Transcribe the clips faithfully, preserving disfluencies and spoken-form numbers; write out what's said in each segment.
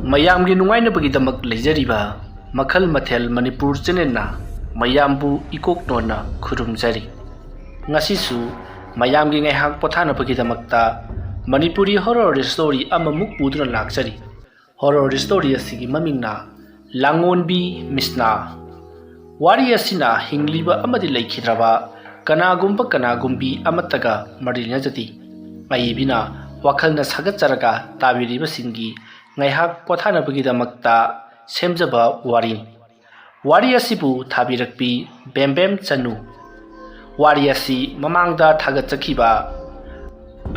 ꯃꯌꯥꯝꯒꯤ ꯅꯨꯡꯉꯥꯏꯅꯕꯒꯤꯗꯃꯛ ꯂꯩꯖꯔꯤꯕ ꯃꯈꯜ ꯃꯊꯦꯜ ꯃꯅꯤꯄꯨꯔ ꯆꯦꯅꯦꯜꯅ ꯃꯌꯥꯝꯕꯨ ꯏꯀꯣꯛ ꯅꯣꯟꯅ ꯈꯨꯔꯨꯝꯖꯔꯤ꯫ ꯉꯁꯤꯁꯨ ꯃꯌꯥꯝꯒꯤ ꯉꯥꯏꯍꯥꯛ ꯄꯣꯊꯥꯅꯕꯒꯤꯗꯃꯛꯇ ꯃꯅꯤꯄꯨꯔꯤ ꯍꯣꯔꯣꯔ ꯁ꯭ꯇꯣꯔꯤ ꯑꯃꯃꯨꯛ ꯄꯨꯗꯨꯅ ꯂꯥꯛꯆꯔꯤ꯫ ꯍꯣꯔꯣꯔ ꯁ꯭ꯇꯣꯔꯤ ꯑꯁꯤꯒꯤ ꯃꯃꯤꯡꯅ ꯂꯥꯡꯉꯣꯟꯕꯤ ꯃꯤꯁꯅꯥ꯫ ꯋꯥꯔꯤ ꯑꯁꯤꯅ ꯍꯤꯡꯂꯤꯕ ꯑꯃꯗꯤ ꯂꯩꯈꯤꯗ꯭ꯔꯕ ꯀꯅꯥꯒꯨꯝꯕ ꯀꯅꯥꯒꯨꯝꯕꯤ ꯑꯃꯠꯇꯒ ꯃꯔꯤ ꯂꯩꯅꯖꯗꯦ꯫ ꯑꯏꯕꯤꯅ ꯋꯥꯈꯜꯅ ꯁꯥꯒꯠꯆꯔꯒ ꯇꯥꯕꯤꯔꯤꯕꯁꯤꯡꯒꯤ ꯉꯥꯏꯍꯥꯛ ꯄꯣꯊꯥꯅꯕꯒꯤꯗꯃꯛꯇ ꯁꯦꯝꯖꯕ ꯋꯥꯔꯤꯅꯤ꯫ ꯋꯥꯔꯤ ꯑꯁꯤꯕꯨ ꯊꯥꯕꯤꯔꯛꯄꯤ ꯕꯦꯝꯕꯦꯝ ꯆꯅꯨ꯫ ꯋꯥꯔꯤ ꯑꯁꯤ ꯃꯃꯥꯡꯗ ꯊꯥꯒꯠꯆꯈꯤꯕ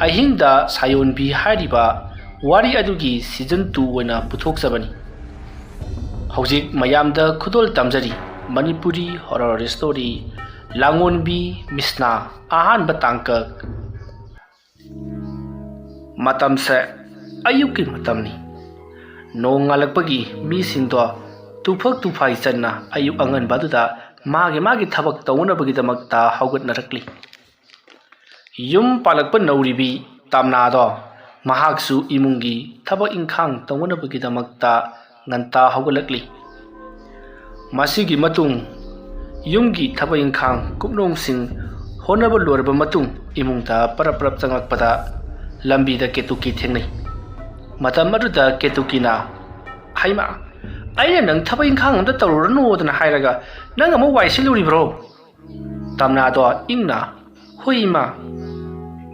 ꯑꯍꯤꯡꯗ ꯁꯥꯌꯣꯟꯕꯤ ꯍꯥꯏꯔꯤꯕ ꯋꯥꯔꯤ ꯑꯗꯨꯒꯤ ꯁꯤꯖꯟ ꯇꯨ ꯑꯣꯏꯅ ꯄꯨꯊꯣꯛꯆꯕꯅꯤ꯫ ꯍꯧꯖꯤꯛ ꯃꯌꯥꯝꯗ ꯈꯨꯗꯣꯜ ꯇꯝꯖꯔꯤ ꯃꯅꯤꯄꯨꯔꯤ ꯍꯣꯔꯣꯔ ꯁ꯭ꯇꯣꯔꯤ ꯂꯥꯡꯉꯣꯟꯕꯤ ꯃꯤꯁꯅꯥ ꯑꯍꯥꯟꯕ ꯇꯥꯡꯀꯛ꯫ ꯃꯇꯝꯁꯦ ꯑꯌꯨꯛꯀꯤ ꯃꯇꯝꯅꯤ꯫ ꯅꯣꯡ ꯉꯥꯜꯂꯛꯄꯒꯤ ꯃꯤꯁꯤꯡꯗꯣ ꯇꯨꯐꯛ ꯇꯨꯐꯥꯏ ꯆꯟꯅ ꯑꯌꯨꯛ ꯑꯉꯟꯕ ꯑꯗꯨꯗ ꯃꯥꯒꯤ ꯃꯥꯒꯤ ꯊꯕꯛ ꯇꯧꯅꯕꯒꯤꯗꯃꯛꯇ ꯍꯧꯒꯠꯅꯔꯛꯂꯤ꯫ ꯌꯨꯝ ꯄꯥꯜꯂꯛꯄ ꯅꯧꯔꯤꯕꯤ ꯇꯝꯅꯥꯗꯣ ꯃꯍꯥꯛꯁꯨ ꯏꯃꯨꯡꯒꯤ ꯊꯕꯛ ꯏꯪꯈꯥꯡ ꯇꯧꯅꯕꯒꯤꯗꯃꯛꯇ ꯉꯟꯇꯥ ꯍꯧꯒꯠꯂꯛꯂꯤ꯫ ꯃꯁꯤꯒꯤ ꯃꯇꯨꯡ ꯌꯨꯝꯒꯤ ꯊꯕꯛ ꯏꯪꯈꯥꯡ ꯀꯨꯞꯅꯣꯝꯁꯤꯡ ꯍꯣꯠꯅꯕ ꯂꯣꯏꯔꯕ ꯃꯇꯨꯡ ꯏꯃꯨꯡꯗ ꯄꯔꯞ ꯄꯔꯞ ꯆꯪꯂꯛꯄꯗ ꯂꯝꯕꯤꯗ ꯀꯦꯇꯨꯀꯤ ꯊꯦꯡꯅꯩ꯫ ꯃꯇꯝ ꯑꯗꯨꯗ ꯀꯦꯇꯨꯀꯤꯅ, "ꯍꯩꯃꯥ, ꯑꯩꯅ ꯅꯪ ꯊꯕꯛ ꯏꯪꯈꯥꯡ ꯑꯝꯇ ꯇꯧꯔꯨꯔꯅꯨꯗꯅ ꯍꯥꯏꯔꯒ ꯅꯪ ꯑꯃꯨꯛ ꯋꯥꯏ ꯁꯤꯠꯂꯨꯔꯤꯕ꯭ꯔꯣ?" ꯇꯝꯅꯥꯗꯣ ꯏꯪꯅ, "ꯍꯣꯏ ꯏꯃꯥ꯫"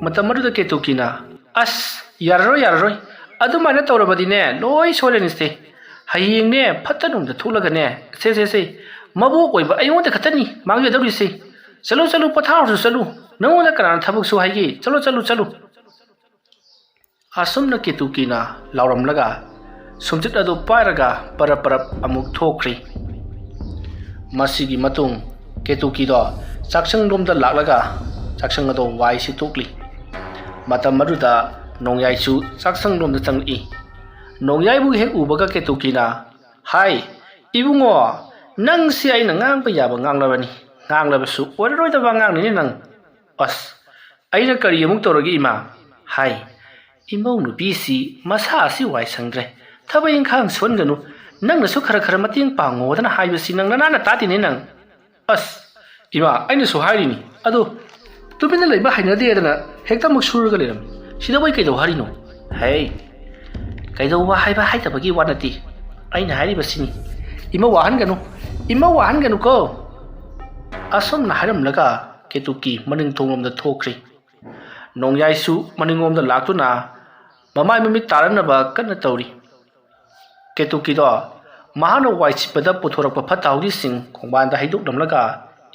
ꯃꯇꯝ ꯑꯗꯨꯗ ꯀꯦꯇꯨꯀꯤꯅ, "ꯑꯁ, ꯌꯥꯔꯔꯣꯏ, ꯌꯥꯔꯔꯣꯏ꯫ ꯑꯗꯨꯃꯥꯏꯅ ꯇꯧꯔꯕꯗꯤꯅꯦ, ꯂꯣꯏ ꯁꯣꯏꯔꯅꯤꯁꯦ꯫ ꯍꯌꯦꯡꯅꯦ, ꯐꯠꯇ ꯅꯨꯡꯗ ꯊꯣꯛꯂꯒꯅꯦ, ꯁꯦ, ꯁꯦ, ꯁꯦ, ꯃꯕꯣꯛ ꯑꯣꯏꯕ ꯑꯩꯉꯣꯟꯗ ꯈꯛꯇꯅꯤ ꯃꯥꯡꯖꯗꯧꯔꯤꯁꯦ꯫ ꯆꯠꯂꯨ, ꯆꯠꯂꯨ, ꯄꯣꯊꯥꯔꯨꯁꯨ ꯆꯠꯂꯨ꯫ ꯅꯉꯣꯟꯗ ꯀꯅꯥꯅ ꯊꯕꯛ ꯁꯨ ꯍꯥꯏꯒꯦ? ꯆꯠꯂꯨ, ꯆꯠꯂꯨ, ꯆꯠꯂꯨ꯫" ꯑꯁꯨꯝꯅ ꯀꯦꯇꯨꯀꯤꯅ ꯂꯥꯎꯔꯝꯂꯒ ꯁꯨꯝꯆꯤꯠ ꯑꯗꯨ ꯄꯥꯏꯔꯒ ꯄꯔꯞ ꯄꯔꯞ ꯑꯃꯨꯛ ꯊꯣꯛꯈ꯭ꯔꯤ꯫ ꯃꯁꯤꯒꯤ ꯃꯇꯨꯡ ꯀꯦꯇꯨꯀꯤꯗꯣ ꯆꯥꯛꯁꯪꯂꯣꯝꯗ ꯂꯥꯛꯂꯒ ꯆꯥꯛꯁꯪ ꯑꯗꯣ ꯋꯥꯏ ꯁꯤꯠꯇꯣꯛꯂꯤ꯫ ꯃꯇꯝ ꯑꯗꯨꯗ ꯅꯣꯡꯌꯥꯏꯁꯨ ꯆꯥꯛꯁꯪꯂꯣꯝꯗ ꯆꯪꯂꯛꯏ꯫ ꯅꯣꯡꯌꯥꯏꯕꯨ ꯍꯦꯛ ꯎꯕꯒ ꯀꯦꯇꯨꯀꯤꯅ, "ꯍꯥꯏ, ꯏꯕꯨꯡꯉꯣ, ꯅꯪꯁꯤ ꯑꯩꯅ ꯉꯥꯡꯕ ꯌꯥꯕ ꯉꯥꯡꯂꯕꯅꯤ꯫ ꯉꯥꯡꯂꯕꯁꯨ ꯑꯣꯏꯔꯔꯣꯏꯗꯕ ꯑꯉꯥꯡꯅꯤꯅꯦ ꯅꯪ꯫" "ꯑꯁ, ꯑꯩꯅ ꯀꯔꯤ ꯑꯃꯨꯛ ꯇꯧꯔꯒꯦ ꯏꯃꯥ?" ꯍꯥꯏ꯫ "ꯏꯃꯧ ꯅꯨꯄꯤꯁꯤ ꯃꯁꯥ ꯑꯁꯤ ꯋꯥꯏ ꯁꯪꯗ꯭ꯔꯦ꯫ ꯊꯕꯛ ꯏꯪꯈꯥꯡ ꯁꯨꯍꯟꯒꯅꯨ, ꯅꯪꯅꯁꯨ ꯈꯔ ꯈꯔ ꯃꯇꯦꯡ ꯄꯥꯡꯉꯣꯗꯅ ꯍꯥꯏꯕꯁꯤ ꯅꯪ ꯅꯅꯥꯟꯅ ꯇꯥꯗꯦꯅꯦ ꯅꯪ꯫ ꯑꯁ, ꯏꯃꯥ, ꯑꯩꯅꯁꯨ ꯍꯥꯏꯔꯤꯅꯤ, ꯑꯗꯣ ꯇꯨꯃꯤꯟꯅ ꯂꯩꯕ ꯍꯩꯅꯗꯦꯗꯅ ꯍꯦꯛꯇ ꯑꯃꯨꯛ ꯁꯨꯔꯒ ꯂꯩꯔꯝꯃꯤ꯫ ꯁꯤꯗꯕꯨ ꯑꯩ ꯀꯩꯗꯧ ꯍꯥꯏꯔꯤꯅꯣ? ꯍꯦ, ꯀꯩꯗꯧꯕ ꯍꯥꯏꯕ ꯍꯥꯏꯗꯕꯒꯤ ꯋꯥ ꯅꯠꯇꯦ꯫ ꯑꯩꯅ ꯍꯥꯏꯔꯤꯕꯁꯤꯅꯤ, ꯏꯃꯧ ꯋꯥꯍꯟꯒꯅꯨ, ꯏꯃꯧ ꯋꯥꯍꯟꯒꯅꯨꯀꯣ꯫ ꯑꯁꯨꯝꯅ ꯍꯥꯏꯔꯝꯂꯒ ꯀꯦꯇꯨꯀꯤ ꯃꯅꯤꯡ ꯊꯣꯡꯂꯣꯝꯗ ꯊꯣꯛꯈ꯭ꯔꯦ꯫ ꯅꯣꯡꯌꯥꯏꯁꯨ ꯃꯅꯤꯡꯂꯣꯝꯗ ꯂꯥꯛꯇꯨꯅ ꯃꯃꯥꯏ ꯃꯃꯤꯠ ꯇꯥꯔꯛꯅꯕ ꯀꯟꯅ ꯇꯧꯔꯤ꯫ ꯀꯦꯇꯨꯀꯤꯗꯣ ꯃꯍꯥꯛꯅ ꯋꯥꯏ ꯁꯤꯠꯄꯗ ꯄꯨꯊꯣꯔꯛꯄ ꯐꯠꯇ ꯍꯥꯎꯗꯤꯁꯤꯡ ꯈꯣꯡꯕꯥꯟꯗ ꯍꯩꯗꯣꯛꯂꯝꯂꯒ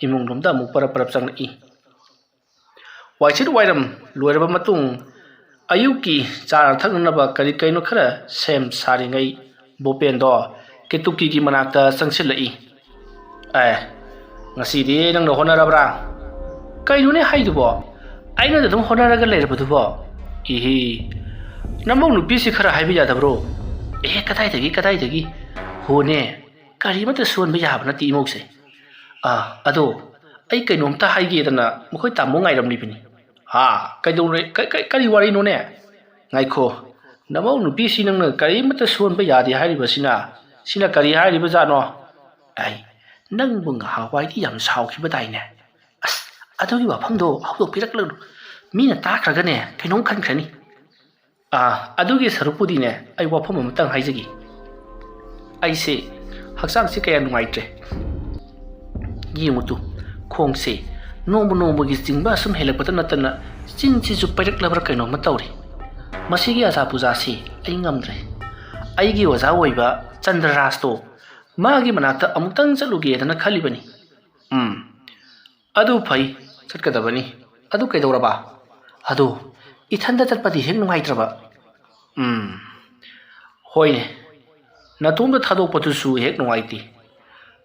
ꯏꯃꯨꯡꯂꯣꯝꯗ ꯑꯃꯨꯛ ꯄꯔꯞ ꯄꯔꯞ ꯆꯪꯂꯛꯏ꯫ ꯋꯥꯏꯁꯤꯠ ꯋꯥꯏꯔꯝ ꯂꯣꯏꯔꯕ ꯃꯇꯨꯡ ꯑꯌꯨꯛꯀꯤ ꯆꯥꯅ ꯊꯛꯅꯅꯕ ꯀꯔꯤ ꯀꯔꯤꯅꯣ ꯈꯔ ꯁꯦꯝ ꯁꯥꯔꯤꯉꯩ ꯕꯣꯄꯦꯟꯗꯣ ꯀꯦꯇꯨꯀꯤꯒꯤ ꯃꯅꯥꯛꯇ ꯆꯪꯁꯤꯜꯂꯛꯏ꯫ ꯑꯦ, ꯉꯁꯤꯗꯤ ꯅꯪꯅ ꯍꯣꯠꯅꯔꯕ꯭ꯔꯥ? ꯀꯩꯅꯣꯅꯦ ꯍꯥꯏꯗꯨꯕꯣ? ꯑꯩꯅ ꯑꯗꯨꯝ ꯍꯣꯠꯅꯔꯒ ꯂꯩꯔꯕꯗꯨꯕꯣ? ꯏꯍꯤ, ꯅꯃꯧ ꯅꯨꯄꯤꯁꯤ ꯈꯔ ꯍꯥꯏꯕ ꯌꯥꯗꯕ꯭ꯔꯣ? ꯑꯦ, ꯀꯗꯥꯏꯗꯒꯤ, ꯀꯗꯥꯏꯗꯒꯤ? ꯍꯣꯅꯦ, ꯀꯔꯤꯃꯠꯇ ꯁꯣꯟꯕ ꯌꯥꯕ ꯅꯠꯇꯦ ꯏꯃꯧꯁꯦ꯫ ꯑꯥ, ꯑꯗꯣ ꯑꯩ ꯀꯩꯅꯣꯝꯇ ꯍꯥꯏꯒꯦꯗꯅ ꯃꯈꯣꯏ ꯇꯥꯃꯣ ꯉꯥꯏꯔꯝꯂꯤꯕꯅꯤ꯫ ꯍꯥ, ꯀꯩꯗꯧꯔꯦ? ꯀ-, ꯀ-, ꯀꯔꯤ ꯋꯥꯔꯤꯅꯣꯅꯦ? ꯉꯥꯏꯈꯣ, ꯅꯃꯧ ꯅꯨꯄꯤꯁꯤ ꯅꯪꯅ ꯀꯔꯤꯃꯠꯇ ꯁꯣꯟꯕ ꯌꯥꯗꯦ ꯍꯥꯏꯔꯤꯕꯁꯤꯅ, ꯁꯤꯅ ꯀꯔꯤ ꯍꯥꯏꯔꯤꯕꯖꯥꯠꯅꯣ? ꯑꯩ, ꯅꯪꯕꯨ ꯉꯍꯥꯟꯋꯥꯏꯗꯤ ꯌꯥꯝ ꯁꯥꯎꯈꯤꯕꯗꯥꯏꯅꯦ? ꯑꯁ, ꯑꯗꯨꯒꯤ ꯋꯥꯐꯝꯗꯣ ꯍꯧꯗꯣꯛꯄꯤꯔꯛꯂꯅꯨ꯫ ꯃꯤꯅ ꯇꯥꯈ꯭ꯔꯒꯅꯦ ꯀꯩꯅꯣꯝ ꯈꯟꯈ꯭ꯔꯅꯤ꯫ ꯑꯥ, ꯑꯗꯨꯒꯤ ꯁꯔꯨꯛꯄꯨꯗꯤꯅꯦ, ꯑꯩ ꯋꯥꯐꯝ ꯑꯃꯇꯪ ꯍꯥꯏꯖꯒꯦ꯫ ꯑꯩꯁꯦ ꯍꯛꯆꯥꯡꯁꯦ ꯀꯌꯥ ꯅꯨꯡꯉꯥꯏꯇ꯭ꯔꯦ꯫ ꯌꯦꯡꯉꯨ ꯇꯨ, ꯈꯣꯡꯁꯦ ꯅꯣꯡꯃ ꯅꯣꯡꯃꯒꯤ ꯆꯤꯡꯕ ꯑꯁꯨꯝ ꯍꯦꯜꯂꯛꯄꯗ ꯅꯠꯇꯅ ꯆꯤꯟꯁꯤꯁꯨ ꯄꯩꯔꯛꯂꯕ꯭ꯔꯥ ꯀꯩꯅꯣꯝꯃ ꯇꯧꯔꯦ꯫ ꯃꯁꯤꯒꯤ ꯑꯖꯥ ꯄꯨꯖꯥꯁꯤ ꯑꯩ ꯉꯝꯗ꯭ꯔꯦ꯫ ꯑꯩꯒꯤ ꯑꯣꯖꯥ ꯑꯣꯏꯕ ꯆꯟꯗ꯭ꯔꯔꯥꯖꯇꯣ, ꯃꯥꯒꯤ ꯃꯅꯥꯛꯇ ꯑꯃꯨꯛꯇꯪ ꯆꯠꯂꯨꯒꯦꯗꯅ ꯈꯜꯂꯤꯕꯅꯤ꯫ ꯎꯝ, ꯑꯗꯨ ꯐꯩ, ꯆꯠꯀꯗꯕꯅꯤ꯫ ꯑꯗꯨ ꯀꯩꯗꯧꯔꯕ? ꯑꯗꯨ ꯏꯊꯟꯗ ꯆꯠꯄꯗꯤ ꯍꯦꯛ ꯅꯨꯡꯉꯥꯏꯇ꯭ꯔꯕ꯫ ꯎꯝ, ꯍꯣꯏꯅꯦ, ꯅꯇꯣꯝꯇ ꯊꯥꯗꯣꯛꯄꯗꯨꯁꯨ ꯍꯦꯛ ꯅꯨꯡꯉꯥꯏꯇꯦ꯫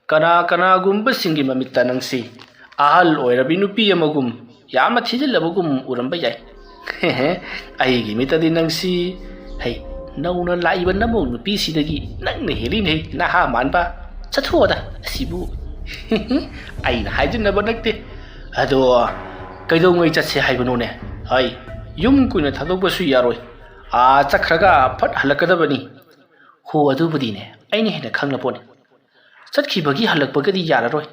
ꯀꯅꯥ ꯀꯅꯥꯒꯨꯝꯕꯁꯤꯡꯒꯤ ꯃꯃꯤꯠꯇ ꯅꯪꯁꯤ ꯑꯍꯜ ꯑꯣꯏꯔꯕꯤ ꯅꯨꯄꯤ ꯑꯃꯒꯨꯝ, ꯌꯥꯝꯅ ꯊꯤꯖꯤꯜꯂꯕꯒꯨꯝ ꯎꯔꯝꯕ ꯌꯥꯏ꯫ ꯑꯩꯒꯤ ꯃꯤꯠꯇꯗꯤ ꯅꯪꯁꯤ, ꯍꯩ, ꯅꯧꯅ ꯂꯥꯛꯏꯕ ꯅꯃꯧ ꯅꯨꯄꯤꯁꯤꯗꯒꯤ ꯅꯪꯅ ꯍꯦꯜꯂꯤꯅꯦ ꯅꯍꯥ ꯃꯥꯟꯕ꯫ ꯆꯠꯊꯣꯛꯑꯣꯗ ꯑꯁꯤꯕꯨ꯫ ꯑꯩꯅ ꯍꯥꯏꯖꯤꯟꯅꯕ ꯅꯠꯇꯦ꯫ ꯑꯗꯣ ꯀꯩꯗꯧꯉꯩ ꯆꯠꯁꯦ ꯍꯥꯏꯕꯅꯣꯅꯦ? ꯍꯩ, ꯌꯨꯝ ꯀꯨꯏꯅ ꯊꯥꯗꯣꯛꯄꯁꯨ ꯌꯥꯔꯣꯏ꯫ ꯑꯥ ꯆꯠꯈ꯭ꯔꯒ ꯐꯠ ꯍꯜꯂꯛꯀꯗꯕꯅꯤ꯫ ꯍꯣ, ꯑꯗꯨꯕꯨꯗꯤꯅꯦ, ꯑꯩꯅ ꯍꯦꯟꯅ ꯈꯪꯂꯄꯣꯠꯅꯤ꯫ ꯆꯠꯈꯤꯕꯒꯤ ꯍꯜꯂꯛꯄꯒꯗꯤ ꯌꯥꯔꯔꯣꯏ꯫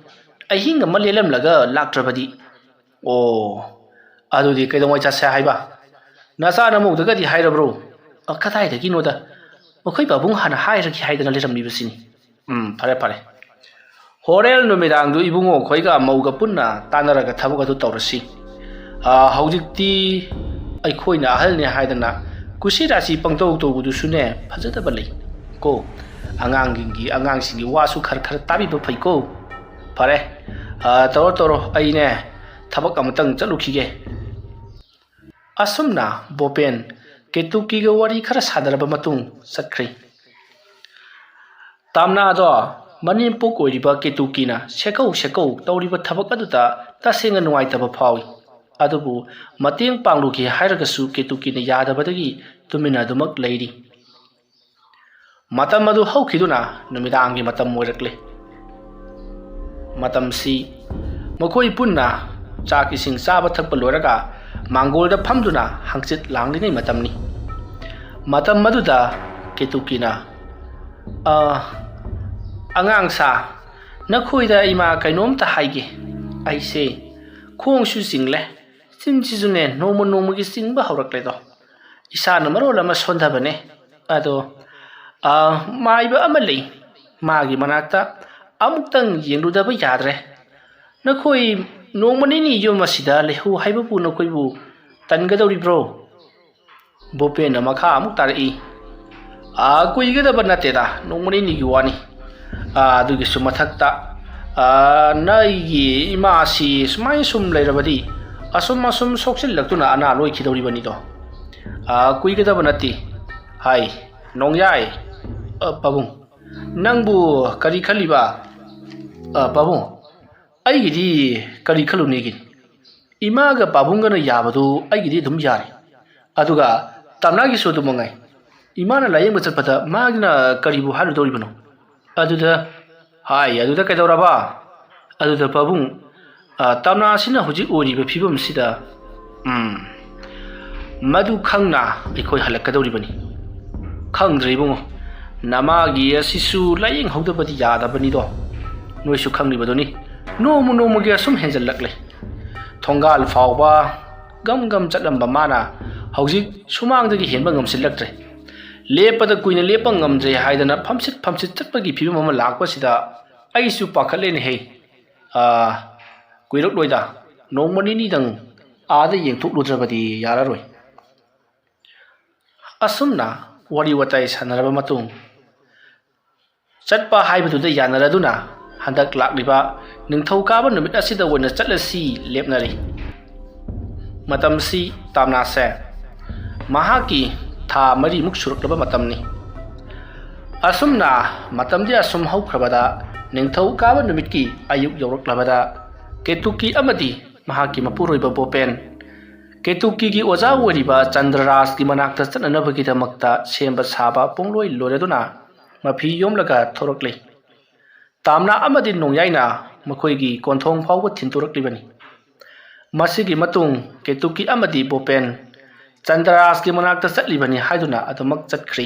ꯑꯍꯤꯡ ꯑꯃ ꯂꯦꯜꯂꯝꯂꯒ ꯂꯥꯛꯇ꯭ꯔꯕꯗꯤ꯫ ꯑꯣ, ꯑꯗꯨꯗꯤ ꯀꯩꯗꯧꯉꯩ ꯆꯠꯁꯦ ꯍꯥꯏꯕ? ꯅꯆꯥ ꯅꯃꯧꯗꯒꯗꯤ ꯍꯥꯏꯔꯕ꯭ꯔꯣ? ꯑ, ꯀꯗꯥꯏꯗꯒꯤꯅꯣꯗ? ꯃꯈꯣꯏ ꯄꯥꯕꯨꯡ ꯍꯥꯟꯅ ꯍꯥꯏꯔꯒꯦ ꯍꯥꯏꯗꯅ ꯂꯩꯔꯝꯂꯤꯕꯁꯤꯅꯤ꯫ ꯎꯝ, ꯐꯔꯦ, ꯐꯔꯦ꯫ ꯍꯣꯔꯦꯟ ꯅꯨꯃꯤꯗꯥꯡꯗꯨ ꯏꯕꯨꯡꯉꯣ ꯈꯣꯏꯒ ꯃꯧꯒ ꯄꯨꯟꯅ ꯇꯥꯟꯅꯔꯒ ꯊꯕꯛ ꯑꯗꯨ ꯇꯧꯔꯁꯤ꯫ ꯑ, ꯍꯧꯖꯤꯛꯇꯤ ꯑꯩꯈꯣꯏꯅ ꯑꯍꯜꯅꯦ ꯍꯥꯏꯗꯅ ꯀꯨꯁꯤ ꯔꯥꯁꯤ ꯄꯪꯇꯧ ꯇꯧꯕꯗꯨꯁꯨꯅꯦ, ꯐꯖꯗꯕ ꯂꯩ ꯀꯣ꯫ ꯑꯉꯥꯡꯁꯤꯡꯒꯤ, ꯑꯉꯥꯡꯁꯤꯡꯒꯤ ꯋꯥꯁꯨ ꯈꯔ ꯈꯔ ꯇꯥꯕꯤꯕ ꯐꯩꯀꯣ꯫ ꯐꯔꯦ, ꯑ, ꯇꯧꯔꯣ, ꯇꯧꯔꯣ, ꯑꯩꯅꯦ ꯊꯕꯛ ꯑꯃꯇꯪ ꯆꯠꯂꯨꯈꯤꯒꯦ꯫ ꯑꯁꯨꯝꯅ ꯕꯣꯄꯦꯟ ꯀꯦꯇꯨꯀꯤꯒ ꯋꯥꯔꯤ ꯈꯔ ꯁꯥꯟꯅꯔꯕ ꯃꯇꯨꯡ ꯆꯠꯈ꯭ꯔꯦ꯫ ꯇꯥꯝꯅꯥꯗꯣ ꯃꯅꯦꯝꯄꯣꯛ ꯑꯣꯏꯔꯤꯕ ꯀꯦꯇꯨꯀꯤꯅ ꯁꯦꯀꯧ ꯁꯦꯀꯧ ꯇꯧꯔꯤꯕ ꯊꯕꯛ ꯑꯗꯨꯗ ꯇꯁꯦꯡꯅ ꯅꯨꯡꯉꯥꯏꯇꯕ ꯐꯥꯎꯏ꯫ ꯑꯗꯨꯕꯨ ꯃꯇꯦꯡ ꯄꯥꯡꯂꯨꯒꯦ ꯍꯥꯏꯔꯒꯁꯨ ꯀꯦꯇꯨꯀꯤꯅ ꯌꯥꯗꯕꯗꯒꯤ ꯇꯨꯃꯤꯟꯅ ꯑꯗꯨꯃꯛ ꯂꯩꯔꯤ꯫ ꯃꯇꯝ ꯑꯗꯨ ꯍꯧꯈꯤꯗꯨꯅ ꯅꯨꯃꯤꯗꯥꯡꯒꯤ ꯃꯇꯝ ꯑꯣꯏꯔꯛꯂꯦ꯫ ꯃꯇꯝꯁꯤ ꯃꯈꯣꯏ ꯄꯨꯟꯅ ꯆꯥꯛ ꯏꯁꯤꯡ ꯆꯥꯕ ꯊꯛꯄ ꯂꯣꯏꯔꯒ ꯃꯥꯡꯒꯣꯜꯗ ꯐꯝꯗꯨꯅ ꯍꯪꯆꯤꯠ ꯂꯥꯡꯂꯤꯉꯩ ꯃꯇꯝꯅꯤ꯫ ꯃꯇꯝ ꯑꯗꯨꯗ ꯀꯦꯇꯨꯀꯤꯅ, "ꯑ, ꯑꯉꯥꯡ ꯁꯥ, ꯅꯈꯣꯏꯗ ꯏꯃꯥ ꯀꯩꯅꯣꯝꯇ ꯍꯥꯏꯒꯦ꯫ ꯑꯩꯁꯦ ꯈꯣꯡꯁꯨ ꯆꯤꯡꯂꯦ, ꯆꯤꯟꯁꯤꯁꯨꯅꯦ ꯅꯣꯡꯃ ꯅꯣꯡꯃꯒꯤ ꯆꯤꯡꯕ ꯍꯧꯔꯛꯂꯦꯗꯣ꯫ ꯏꯁꯥꯅ ꯃꯔꯣꯜ ꯑꯃ ꯁꯣꯟꯊꯕꯅꯦ꯫ ꯑꯗꯣ, ꯑ, ꯃꯥꯏꯕ ꯑꯃ ꯂꯩ, ꯃꯥꯒꯤ ꯃꯅꯥꯛꯇ ꯑꯃꯨꯛꯇꯪ ꯌꯦꯡꯂꯨꯗꯕ ꯌꯥꯗ꯭ꯔꯦ꯫ ꯅꯈꯣꯏ ꯅꯣꯡꯃ ꯅꯤꯅꯤ ꯌꯨꯝ ꯑꯁꯤꯗ ꯂꯩꯍꯧ ꯍꯥꯏꯕꯕꯨ ꯅꯈꯣꯏꯕꯨ ꯇꯟꯒꯗꯧꯔꯤꯕ꯭ꯔꯣ?" ꯕꯣꯄꯦꯟꯅ ꯃꯈꯥ ꯑꯃꯨꯛ ꯇꯥꯔꯛꯏ, "ꯑ, ꯀꯨꯏꯒꯗꯕ ꯅꯠꯇꯦꯗ, ꯅꯣꯡꯃ ꯅꯤꯅꯤꯒꯤ ꯋꯥꯅꯤ꯫ ꯑ, ꯑꯗꯨꯒꯤꯁꯨ ꯃꯊꯛꯇ, ꯑ, ꯅꯣꯏꯒꯤ ꯏꯃꯥꯁꯤ ꯁꯨꯃꯥꯏꯅ ꯁꯨꯝ ꯂꯩꯔꯕꯗꯤ ꯑꯁꯨꯝ ꯑꯁꯨꯝ ꯁꯣꯛꯆꯤꯜꯂꯛꯇꯨꯅ ꯑꯅꯥ ꯂꯣꯏꯈꯤꯗꯧꯔꯤꯕꯅꯤꯗꯣ꯫ ꯑ, ꯀꯨꯏꯒꯗꯕ ꯅꯠꯇꯦ꯫ ꯍꯥꯏ, ꯅꯣꯡꯌꯥꯏ, ꯑ, ꯄꯥꯕꯨꯡ, ꯅꯪꯕꯨ ꯀꯔꯤ ꯈꯜꯂꯤꯕ?" "ꯑ, ꯄꯥꯕꯨꯡ, ꯑꯩꯒꯤꯗꯤ ꯀꯔꯤ ꯈꯜꯂꯨꯅꯤꯒꯦ? ꯏꯃꯥꯒ ꯄꯥꯕꯨꯡꯒꯅ ꯌꯥꯕꯗꯨ ꯑꯩꯒꯤꯗꯤ ꯑꯗꯨꯝ ꯌꯥꯔꯦ꯫ ꯑꯗꯨꯒ ꯇꯥꯝꯅꯥꯒꯤꯁꯨ ꯑꯗꯨ ꯃꯉꯥꯏ꯫ ꯏꯃꯥꯅ ꯂꯥꯌꯦꯡꯕ ꯆꯠꯄꯗ ꯃꯥꯒꯤꯅ ꯀꯔꯤꯕꯨ ꯍꯥꯏꯔꯨꯗꯧꯔꯤꯕꯅꯣ?" ꯑꯗꯨꯗ, ꯍꯥꯏ, ꯑꯗꯨꯗ ꯀꯩꯗꯧꯔꯕ? ꯑꯗꯨꯗ ꯄꯥꯕꯨꯡ, "ꯑ, ꯇꯥꯝꯅꯥ ꯑꯁꯤꯅ ꯍꯧꯖꯤꯛ ꯑꯣꯏꯔꯤꯕ ꯐꯤꯕꯝꯁꯤꯗ, ꯎꯝ, ꯃꯗꯨ ꯈꯪꯅ ꯑꯩꯈꯣꯏ ꯍꯜꯂꯛꯀꯗꯧꯔꯤꯕꯅꯤ꯫" "ꯈꯪꯗ꯭ꯔꯦ ꯏꯕꯨꯡꯉꯣ, "ꯅꯃꯥꯒꯤ ꯑꯁꯤꯁꯨ ꯂꯥꯏꯌꯦꯡꯍꯧꯗꯕꯗꯤ ꯌꯥꯗꯕꯅꯤꯗꯣ꯫ ꯅꯣꯏꯁꯨ ꯈꯪꯂꯤꯕꯗꯨꯅꯤ, ꯅꯣꯡꯃ ꯅꯣꯡꯃꯒꯤ ꯑꯁꯨꯝ ꯍꯦꯟꯖꯜꯂꯛꯂꯦ꯫ ꯊꯣꯡꯒꯥꯜ ꯐꯥꯎꯕ ꯒꯝ ꯒꯝ ꯆꯠꯂꯝꯕ ꯃꯥꯅ ꯍꯧꯖꯤꯛ ꯁꯨꯃꯥꯡꯗꯒꯤ ꯍꯦꯟꯕ ꯉꯝꯁꯤꯜꯂꯛꯇ꯭ꯔꯦ꯫ ꯂꯦꯞꯄꯗ ꯀꯨꯏꯅ ꯂꯦꯞꯄ ꯉꯝꯗ꯭ꯔꯦ ꯍꯥꯏꯗꯅ ꯐꯝꯆꯠ ꯐꯝꯆꯠ ꯆꯠꯄꯒꯤ ꯐꯤꯕꯝ ꯑꯃ ꯂꯥꯛꯄꯁꯤꯗ ꯑꯩꯁꯨ ꯄꯥꯈꯠꯂꯦꯅꯦꯍꯦ꯫ ꯑꯥ, ꯀꯨꯏꯔꯛꯂꯣꯏꯗ, ꯅꯣꯡꯃ ꯅꯤꯅꯤꯗꯪ ꯑꯥꯗ ꯌꯦꯡꯊꯣꯛꯂꯨꯗ꯭ꯔꯕꯗꯤ ꯌꯥꯔꯔꯣꯏ"꯫ ꯑꯁꯨꯝꯅ ꯋꯥꯔꯤ ꯋꯥꯇꯥꯏ ꯁꯥꯟꯅꯔꯕ ꯃꯇꯨꯡ, ꯆꯠꯄ ꯍꯥꯏꯕꯗꯨꯗ ꯌꯥꯅꯔꯗꯨꯅ ꯍꯟꯗꯛ ꯂꯥꯛꯂꯤꯕ ꯅꯤꯡꯊꯧꯀꯥꯕ ꯅꯨꯃꯤꯠ ꯑꯁꯤꯗ ꯑꯣꯏꯅ ꯆꯠꯂꯁꯤ ꯂꯦꯞꯅꯔꯤ꯫ ꯃꯇꯝꯁꯤ ꯇꯥꯝꯅꯥꯁꯦ ꯃꯍꯥꯛꯀꯤ ꯊꯥ ꯃꯔꯤꯃꯨꯛ ꯁꯨꯔꯛꯂꯕ ꯃꯇꯝꯅꯤ꯫ ꯑꯁꯨꯝꯅ ꯃꯇꯝꯗꯤ ꯑꯁꯨꯝ ꯍꯧꯈ꯭ꯔꯕꯗ ꯅꯤꯡꯊꯧꯀꯥꯕ ꯅꯨꯃꯤꯠꯀꯤ ꯑꯌꯨꯛ ꯌꯧꯔꯛꯂꯕꯗ ꯀꯦꯇꯨꯀꯤ ꯑꯃꯗꯤ ꯃꯍꯥꯛꯀꯤ ꯃꯄꯨꯔꯣꯏꯕ ꯕꯣꯄꯦꯟ ꯀꯦꯇꯨꯀꯤꯒꯤ ꯑꯣꯖꯥ ꯑꯣꯏꯔꯤꯕ ꯆꯟꯗ꯭ꯔꯔꯥꯖꯀꯤ ꯃꯅꯥꯛꯇ ꯆꯠꯅꯅꯕꯒꯤꯗꯃꯛꯇ ꯁꯦꯝꯕ ꯁꯥꯕ ꯄꯨꯡꯂꯣꯏ ꯂꯣꯏꯔꯗꯨꯅ ꯃꯐꯤ ꯌꯣꯝꯂꯒ ꯊꯣꯔꯛꯂꯤ꯫ ꯇꯥꯝꯅꯥ ꯑꯃꯗꯤ ꯅꯣꯡꯌꯥꯏꯅ ꯃꯈꯣꯏꯒꯤ ꯀꯣꯟꯊꯣꯡ ꯐꯥꯎꯕ ꯊꯤꯟꯗꯣꯔꯛꯂꯤꯕꯅꯤ꯫ ꯃꯁꯤꯒꯤ ꯃꯇꯨꯡ ꯀꯦꯇꯨꯀꯤ ꯑꯃꯗꯤ ꯕꯣꯄꯦꯟ ꯆꯟꯗ꯭ꯔꯔꯥꯖꯀꯤ ꯃꯅꯥꯛꯇ ꯆꯠꯂꯤꯕꯅꯤ ꯍꯥꯏꯗꯨꯅ ꯑꯗꯨꯃꯛ ꯆꯠꯈ꯭ꯔꯤ꯫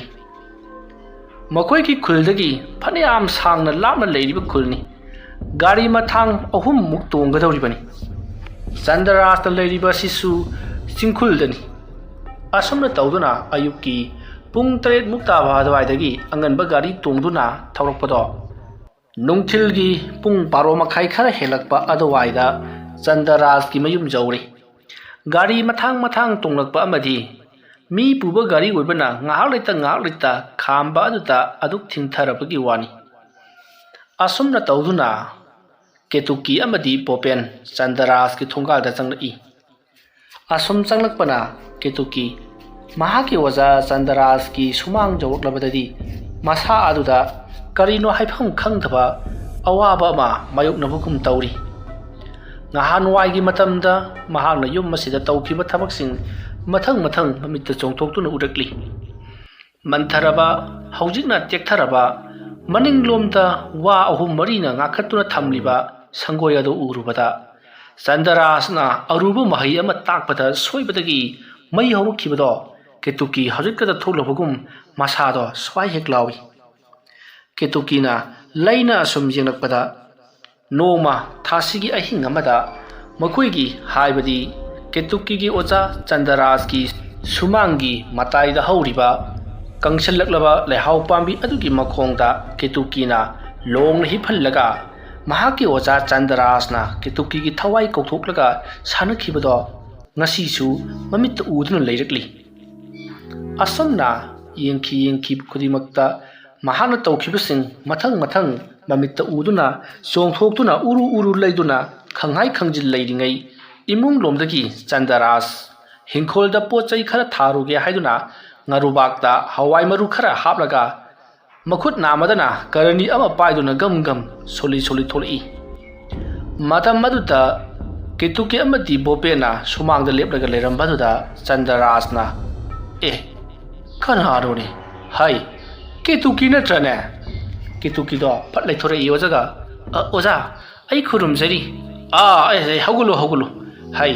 ꯃꯈꯣꯏꯒꯤ ꯈꯨꯜꯗꯒꯤ ꯐꯅꯌꯥꯝ ꯁꯥꯡꯅ ꯂꯥꯞꯅ ꯂꯩꯔꯤꯕ ꯈꯨꯜꯅꯤ꯫ ꯒꯥꯔꯤ ꯃꯊꯥꯡ ꯑꯍꯨꯝꯃꯨꯛ ꯇꯣꯡꯒꯗꯧꯔꯤꯕꯅꯤ꯫ ꯆꯟꯗ꯭ꯔꯔꯥꯖꯅ ꯂꯩꯔꯤꯕ ꯑꯁꯤꯁꯨ ꯆꯤꯡꯈꯨꯜꯗꯅꯤ꯫ ꯑꯁꯨꯝꯅ ꯇꯧꯗꯨꯅ ꯑꯌꯨꯛꯀꯤ ꯄꯨꯡ ꯇꯔꯦꯠꯃꯨꯛ ꯇꯥꯕ ꯑꯗꯨꯋꯥꯏꯗꯒꯤ ꯑꯉꯟꯕ ꯒꯥꯔꯤ ꯇꯣꯡꯗꯨꯅ ꯊꯧꯔꯛꯄꯗꯣ ꯅꯨꯡꯊꯤꯜꯒꯤ ꯄꯨꯡ ꯕꯥꯔꯣ ꯃꯈꯥꯏ ꯈꯔ ꯍꯦꯜꯂꯛꯄ ꯑꯗꯨꯋꯥꯏꯗ ꯆꯟꯗ꯭ꯔꯔꯥꯖꯀꯤ ꯃꯌꯨꯝ ꯌꯧꯔꯦ꯫ ꯒꯥꯔꯤ ꯃꯊꯥꯡ ꯃꯊꯥꯡ ꯇꯣꯡꯂꯛꯄ ꯑꯃꯗꯤ ꯃꯤ ꯄꯨꯕ ꯒꯥꯔꯤ ꯑꯣꯏꯕꯅ ꯉꯥꯏꯍꯥꯛ ꯂꯩꯇ ꯉꯥꯏꯍꯥꯛ ꯂꯩꯇ ꯈꯥꯝꯕ ꯑꯗꯨꯗ ꯑꯗꯨꯛ ꯊꯤꯡꯊꯔꯕꯒꯤ ꯋꯥꯅꯤ꯫ ꯑꯁꯨꯝꯅ ꯇꯧꯗꯨꯅ ꯀꯦꯇꯨꯀꯤ ꯑꯃꯗꯤ ꯕꯣꯄꯦꯟ ꯆꯟꯗ꯭ꯔꯔꯥꯖꯀꯤ ꯊꯣꯡꯒꯥꯜꯗ ꯆꯪꯂꯛꯏ꯫ ꯑꯁꯨꯝ ꯆꯪꯂꯛꯄꯅ ꯀꯦꯇꯨꯀꯤ ꯃꯍꯥꯛꯀꯤ ꯑꯣꯖꯥ ꯆꯟꯗ꯭ꯔꯔꯥꯖꯀꯤ ꯁꯨꯃꯥꯡ ꯌꯧꯔꯛꯂꯕꯗꯗꯤ ꯃꯁꯥ ꯑꯗꯨꯗ ꯀꯔꯤꯅꯣ ꯍꯥꯏꯐꯝ ꯈꯪꯗꯕ ꯑꯋꯥꯕ ꯑꯃ ꯃꯥꯌꯣꯛꯅꯕꯒꯨꯝ ꯇꯧꯔꯤ꯫ ꯅꯍꯥꯟꯋꯥꯏꯒꯤ ꯃꯇꯝꯗ ꯃꯍꯥꯛꯅ ꯌꯨꯝ ꯑꯁꯤꯗ ꯇꯧꯈꯤꯕ ꯊꯕꯛꯁꯤꯡ ꯃꯊꯪ ꯃꯊꯪ ꯃꯃꯤꯠꯇ ꯆꯣꯡꯊꯣꯛꯇꯨꯅ ꯎꯔꯛꯂꯤ꯫ ꯃꯟꯊꯔꯕ, ꯍꯧꯖꯤꯛꯅ ꯇꯦꯛꯊꯔꯕ, ꯃꯅꯤꯡꯂꯣꯝꯗ ꯋꯥ ꯑꯍꯨꯝ ꯃꯔꯤꯅ ꯉꯥꯛꯈꯠꯇꯨꯅ ꯊꯝꯂꯤꯕ ꯁꯪꯒꯣꯏ ꯑꯗꯨ ꯎꯔꯨꯕꯗ ꯆꯟꯗ꯭ꯔꯔꯥꯖꯅ ꯑꯔꯨꯕ ꯃꯍꯩ ꯑꯃ ꯇꯥꯛꯄꯗ ꯁꯣꯏꯕꯗꯒꯤ ꯃꯩ ꯍꯧꯔꯛꯈꯤꯕꯗꯣ ꯀꯦꯇꯨꯀꯤ ꯍꯧꯖꯤꯛꯇꯗ ꯊꯣꯛꯂꯕꯒꯨꯝ ꯃꯁꯥꯗꯣ ꯁ꯭ꯋꯥꯏ ꯍꯦꯛ ꯂꯥꯎꯏ꯫ ꯀꯦꯇꯨꯀꯤꯅ ꯂꯩꯅ ꯑꯁꯨꯝ ꯌꯦꯡꯂꯛꯄꯗ, ꯅꯣꯡꯃ ꯊꯥꯁꯤꯒꯤ ꯑꯍꯤꯡ ꯑꯃꯗ ꯃꯈꯣꯏꯒꯤ, ꯍꯥꯏꯕꯗꯤ ꯀꯦꯇꯨꯀꯤꯒꯤ ꯑꯣꯖꯥ ꯆꯟꯗꯔꯥꯖꯀꯤ ꯁꯨꯃꯥꯡꯒꯤ ꯃꯇꯥꯏꯗ ꯍꯧꯔꯤꯕ ꯀꯪꯁꯤꯜꯂꯛꯂꯕ ꯂꯩꯍꯥꯎ ꯄꯥꯝꯕꯤ ꯑꯗꯨꯒꯤ ꯃꯈꯣꯡꯗ ꯀꯦꯇꯨꯀꯤꯅ ꯂꯣꯡꯅ ꯍꯤꯞꯍꯜꯂꯒ, ꯃꯍꯥꯛꯀꯤ ꯑꯣꯖꯥ ꯆꯟꯗꯔꯥꯖꯅ ꯀꯦꯇꯨꯀꯤꯒꯤ ꯊꯋꯥꯏ ꯀꯧꯊꯣꯛꯂꯒ ꯁꯥꯟꯅꯈꯤꯕꯗꯣ ꯉꯁꯤꯁꯨ ꯃꯃꯤꯠꯇ ꯎꯗꯨꯅ ꯂꯩꯔꯛꯂꯤ꯫ ꯑꯁꯨꯝꯅ ꯌꯦꯡꯈꯤ ꯌꯦꯡꯈꯤꯕ ꯈꯨꯗꯤꯡꯃꯛꯇ ꯃꯍꯥꯛꯅ ꯇꯧꯈꯤꯕꯁꯤꯡ ꯃꯊꯪ ꯃꯊꯪ ꯃꯃꯤꯠꯇ ꯎꯗꯨꯅ, ꯆꯣꯡꯊꯣꯛꯇꯨꯅ, ꯎꯔꯨ ꯎꯔꯨ ꯂꯩꯗꯨꯅ, ꯈꯪꯍꯥꯏ ꯈꯪꯖꯤꯜ ꯂꯩꯔꯤꯉꯩ, ꯏꯃꯨꯡ ꯂꯣꯝꯗꯒꯤ ꯆꯟꯗꯔꯥꯖ ꯍꯤꯡꯈꯣꯜꯗ ꯄꯣꯠ ꯆꯩ ꯈꯔ ꯊꯥꯔꯨꯒꯦ ꯍꯥꯏꯗꯨꯅ ꯉꯥꯔꯨꯕꯥꯛꯇ ꯍꯋꯥꯏ ꯃꯔꯨ ꯈꯔ ꯍꯥꯞꯂꯒ, ꯃꯈꯨꯠ ꯅꯥꯝꯃꯗꯅ ꯀꯔꯅꯤ ꯑꯃ ꯄꯥꯏꯗꯨꯅ ꯒꯝ ꯒꯝ ꯁꯣꯜꯂꯤ ꯁꯣꯜꯂꯤ ꯊꯣꯛꯂꯛꯏ꯫ ꯃꯇꯝ ꯑꯗꯨꯗ ꯀꯦꯇꯨꯀꯤ ꯑꯃꯗꯤ ꯕꯣꯄꯦꯟꯅ ꯁꯨꯃꯥꯡꯗ ꯂꯦꯞꯂꯒ ꯂꯩꯔꯝꯕꯗꯨꯗ ꯆꯟꯗ꯭ꯔꯔꯥꯖꯅ, "ꯑꯦ, ꯀꯅꯥꯅꯣꯅꯦ? ꯍꯥꯏ, ꯀꯦꯇꯨꯀꯤ ꯅꯠꯇ꯭ꯔꯅꯦ?" ꯀꯦꯇꯨꯀꯤꯗꯣ ꯐꯠ ꯂꯩꯊꯣꯔꯛꯏ ꯑꯣꯖꯥꯒ, "ꯑ, ꯑꯣꯖꯥ, ꯑꯩ ꯈꯨꯔꯨꯝꯖꯔꯤ꯫ ꯑꯥ, ꯑꯩ, ꯑꯩ, ꯍꯧꯒꯠꯂꯣ, ꯍꯧꯒꯠꯂꯣ꯫ ꯍꯥꯏ,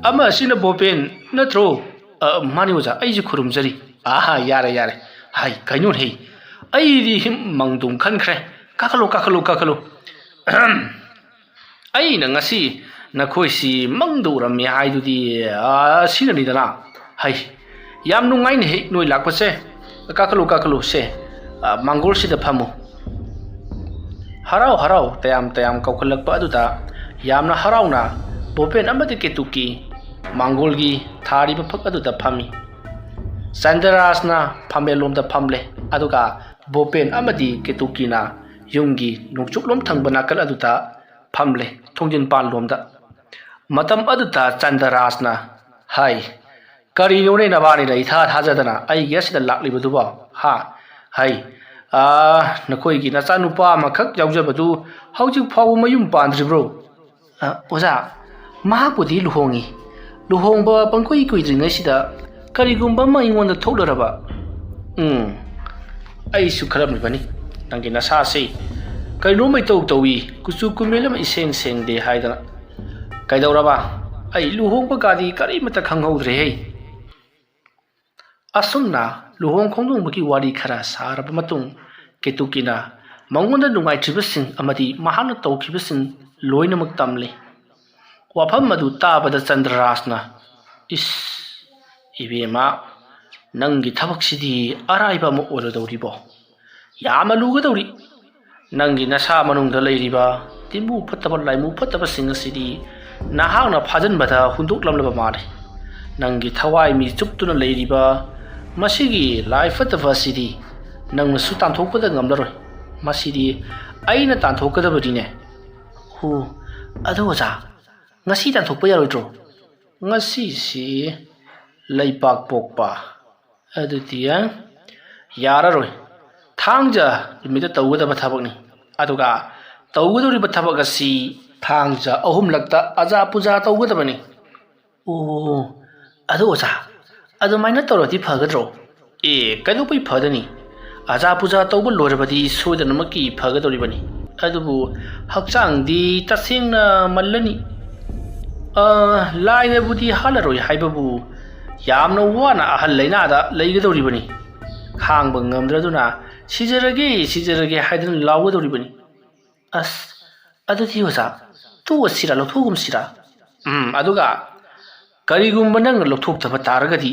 ꯑꯃ ꯑꯁꯤꯅ ꯕꯣꯄꯦꯟ ꯅꯠꯇ꯭ꯔꯣ?" "ꯑ, ꯃꯥꯅꯤ ꯑꯣꯖꯥ, ꯑꯩꯁꯨ ꯈꯨꯔꯨꯝꯖꯔꯤ꯫" "ꯑꯍꯥ, ꯌꯥꯔꯦ, ꯌꯥꯔꯦ꯫ ꯍꯥꯏ, ꯀꯩꯅꯣꯅꯦ? ꯑꯩꯗꯤ ꯃꯪꯗꯣꯡ ꯈꯟꯈ꯭ꯔꯦ꯫ ꯀꯥꯈꯠꯂꯨ, ꯀꯥꯈꯠꯂꯨ, ꯀꯥꯈꯠꯂꯨ꯫ ꯑꯩꯅ ꯉꯁꯤ ꯅꯈꯣꯏꯁꯤ ꯃꯪꯗ ꯎꯔꯝꯃꯤ ꯍꯥꯏꯗꯨꯗꯤ, ꯑ, ꯁꯤꯅꯅꯤꯗꯅ꯫ ꯍꯩ, ꯌꯥꯝ ꯅꯨꯡꯉꯥꯏꯅꯦ ꯍꯦ ꯅꯣꯏ ꯂꯥꯛꯄꯁꯦ꯫ ꯀꯥꯈꯠꯂꯨ, ꯀꯥꯈꯠꯂꯨ, ꯁꯦ, ꯑ, ꯃꯥꯡꯒꯣꯜꯁꯤꯗ ꯐꯝꯃꯨ꯫" ꯍꯔꯥꯎ ꯍꯔꯥꯎ ꯇꯌꯥꯝ ꯇꯌꯥꯝ ꯀꯧꯈꯠꯂꯛꯄ ꯑꯗꯨꯗ ꯌꯥꯝꯅ ꯍꯔꯥꯎꯅ ꯕꯣꯄꯦꯟ ꯑꯃꯗꯤ ꯀꯦꯇꯨꯀꯤ ꯃꯥꯡꯒꯣꯜꯒꯤ ꯊꯥꯔꯤꯕ ꯐꯛ ꯑꯗꯨꯗ ꯐꯝꯃꯤ꯫ ꯆꯟꯗ꯭ꯔꯔꯥꯖꯅ ꯐꯝꯃꯦꯟꯂꯣꯝꯗ ꯐꯝꯂꯦ, ꯑꯗꯨꯒ ꯕꯣꯄꯦꯟ ꯑꯃꯗꯤ ꯀꯦꯇꯨꯀꯤꯅ ꯌꯨꯝꯒꯤ ꯅꯣꯡꯆꯨꯞꯂꯣꯝ ꯊꯪꯕ ꯅꯥꯀꯜ ꯑꯗꯨꯗ ꯐꯝꯂꯦ, ꯊꯣꯡꯖꯤꯟꯄꯥꯟꯂꯣꯝꯗ꯫ ꯃꯇꯝ ꯑꯗꯨꯗ ꯆꯟꯗ꯭ꯔꯔꯥꯖꯅ, "ꯍꯥꯏ, ꯀꯔꯤꯅꯣꯅꯦ ꯅꯕꯥꯅꯤꯅ ꯏꯊꯥ ꯊꯥꯖꯗꯅ ꯑꯩꯒꯤ ꯑꯁꯤꯗ ꯂꯥꯛꯂꯤꯕꯗꯨꯕꯣ? ꯍꯥ? ꯍꯥꯏ, ꯑꯥ, ꯅꯈꯣꯏꯒꯤ ꯅꯆꯥꯅꯨꯄꯥ ꯑꯃꯈꯛ ꯌꯥꯎꯖꯕꯗꯨ ꯍꯧꯖꯤꯛ ꯐꯥꯎꯕ ꯃꯌꯨꯝ ꯄꯥꯟꯗ꯭ꯔꯤꯕ꯭ꯔꯣ?" "ꯑ, ꯑꯣꯖꯥ, ꯃꯍꯥꯛꯄꯨꯗꯤ ꯂꯨꯍꯣꯡꯉꯤ꯫ ꯂꯨꯍꯣꯡꯕ ꯄꯪꯀꯨꯏ ꯀꯨꯏꯗ꯭ꯔꯤꯉꯩꯁꯤꯗ ꯀꯔꯤꯒꯨꯝꯕ ꯑꯃ ꯑꯩꯉꯣꯟꯗ ꯊꯣꯛꯂꯔꯕ꯫" "ꯎꯝ, ꯑꯩꯁꯨ ꯈꯜꯂꯝꯂꯤꯕꯅꯤ꯫ ꯅꯪꯒꯤ ꯅꯁꯥꯁꯤ ꯀꯔꯤꯅꯣꯝꯃ ꯏꯇꯧ ꯇꯧꯏ, ꯀꯨꯆꯨ ꯀꯨꯃꯦꯜ ꯑꯃ ꯏꯁꯦꯡ ꯁꯦꯡꯗꯦ ꯍꯥꯏꯗꯅ꯫ ꯀꯩꯗꯧꯔꯕ? ꯑꯩ ꯂꯨꯍꯣꯡꯕ ꯀꯥꯗꯤ ꯀꯔꯤꯃꯠꯇ ꯈꯪꯍꯧꯗ꯭ꯔꯦꯍꯦ꯫" ꯑꯁꯨꯝꯅ ꯂꯨꯍꯣꯡ ꯈꯣꯡꯗꯣꯡꯕꯒꯤ ꯋꯥꯔꯤ ꯈꯔ ꯁꯥꯔꯕ ꯃꯇꯨꯡ, ꯀꯦꯇꯨꯀꯤꯅ ꯃꯉꯣꯟꯗ ꯅꯨꯡꯉꯥꯏꯇ꯭ꯔꯤꯕꯁꯤꯡ ꯑꯃꯗꯤ ꯃꯍꯥꯛꯅ ꯇꯧꯈꯤꯕꯁꯤꯡ ꯂꯣꯏꯅꯃꯛ ꯇꯝꯂꯤ꯫ ꯋꯥꯐꯝ ꯑꯗꯨ ꯇꯥꯕꯗ ꯆꯟꯗ꯭ꯔꯔꯥꯖꯅ, "ꯏꯁ, ꯏꯕꯦꯝꯃ, ꯅꯪꯒꯤ ꯊꯕꯛꯁꯤꯗꯤ ꯑꯔꯥꯏꯕ ꯑꯃ ꯑꯣꯏꯔꯗꯧꯔꯤꯕꯣ? ꯌꯥꯝꯅ ꯂꯨꯒꯗꯧꯔꯤ꯫ ꯅꯪꯒꯤ ꯅꯁꯥ ꯃꯅꯨꯡꯗ ꯂꯩꯔꯤꯕ ꯇꯤꯟꯃꯨ ꯐꯠꯇꯕ ꯂꯥꯏꯃꯨ ꯐꯠꯇꯕꯁꯤꯡ ꯑꯁꯤꯗꯤ ꯅꯍꯥꯛꯅ ꯐꯥꯖꯤꯟꯕꯗ ꯍꯨꯟꯗꯣꯛꯂꯝꯂꯕ ꯃꯥꯜꯂꯤ꯫ ꯅꯪꯒꯤ ꯊꯋꯥꯏ ꯃꯤ ꯆꯨꯞꯇꯨꯅ ꯂꯩꯔꯤꯕ ꯃꯁꯤꯒꯤ ꯂꯥꯏ ꯐꯠꯇꯕ ꯑꯁꯤꯗꯤ ꯅꯪꯅꯁꯨ ꯇꯥꯟꯊꯣꯛꯄꯗ ꯉꯝꯂꯔꯣꯏ꯫ ꯃꯁꯤꯗꯤ ꯑꯩꯅ ꯇꯥꯟꯊꯣꯛꯀꯗꯕꯅꯤꯅꯦ꯫" "ꯍꯣ, ꯑꯗꯣ ꯑꯣꯖꯥ, ꯉꯁꯤ ꯇꯥꯟꯊꯣꯛꯄ ꯌꯥꯔꯣꯏꯗ꯭ꯔꯣ?" "ꯉꯁꯤꯁꯤ ꯂꯩꯕꯥꯛ ꯄꯣꯛꯄ꯫ ꯑꯗꯨꯗꯤ ꯌꯥꯔꯔꯣꯏ꯫ ꯊꯥꯡꯖ ꯅꯨꯃꯤꯠꯇ ꯇꯧꯒꯗꯕ ꯊꯕꯛꯅꯤ꯫ ꯑꯗꯨꯒ ꯇꯧꯒꯗꯧꯔꯤꯕ ꯊꯕꯛ ꯑꯁꯤ ꯊꯥꯡꯖ ꯑꯍꯨꯝꯂꯛꯇ ꯑꯖꯥ ꯄꯨꯖꯥ ꯇꯧꯒꯗꯕꯅꯤ꯫" "ꯑꯣ, ꯑꯗꯨ ꯑꯣꯖꯥ, ꯑꯗꯨꯃꯥꯏꯅ ꯇꯧꯔꯗꯤ ꯐꯒꯗ꯭ꯔꯣ?" "ꯑꯦ, ꯀꯩꯗꯧꯕꯩ ꯐꯗꯅꯤ? ꯑꯖꯥ ꯄꯨꯖꯥ ꯇꯧꯕ ꯂꯣꯏꯔꯕꯗꯤ ꯁꯣꯏꯗꯅꯃꯛꯀꯤ ꯐꯒꯗꯧꯔꯤꯕꯅꯤ꯫ ꯑꯗꯨꯕꯨ ꯍꯛꯆꯥꯡꯗꯤ ꯇꯁꯦꯡꯅ ꯃꯜꯂꯅꯤ꯫ ꯑ, ꯂꯥꯏꯅꯕꯨꯗꯤ ꯍꯥꯠꯂꯔꯣꯏ ꯍꯥꯏꯕꯕꯨ ꯌꯥꯝꯅ ꯋꯥꯅ ꯑꯍꯜ ꯂꯩꯅꯥꯗ ꯂꯩꯒꯗꯧꯔꯤꯕꯅꯤ꯫ ꯈꯥꯡꯕ ꯉꯝꯗ꯭ꯔꯗꯨꯅ 'ꯁꯤꯖꯔꯒꯦ, ꯁꯤꯖꯔꯒꯦ' ꯍꯥꯏꯗꯨꯅ ꯂꯥꯎꯒꯗꯧꯔꯤꯕꯅꯤ꯫" "ꯑꯁ, ꯑꯗꯨꯗꯤ ꯑꯣꯖꯥ, ꯇꯣꯛꯑꯁꯤꯔꯥ, ꯂꯧꯊꯣꯛꯑꯒꯨꯝꯁꯤꯔꯥ?" "ꯎꯝ, ꯑꯗꯨꯒ ꯀꯔꯤꯒꯨꯝꯕ ꯅꯪꯅ ꯂꯧꯊꯣꯛꯇꯕ ꯇꯥꯔꯒꯗꯤ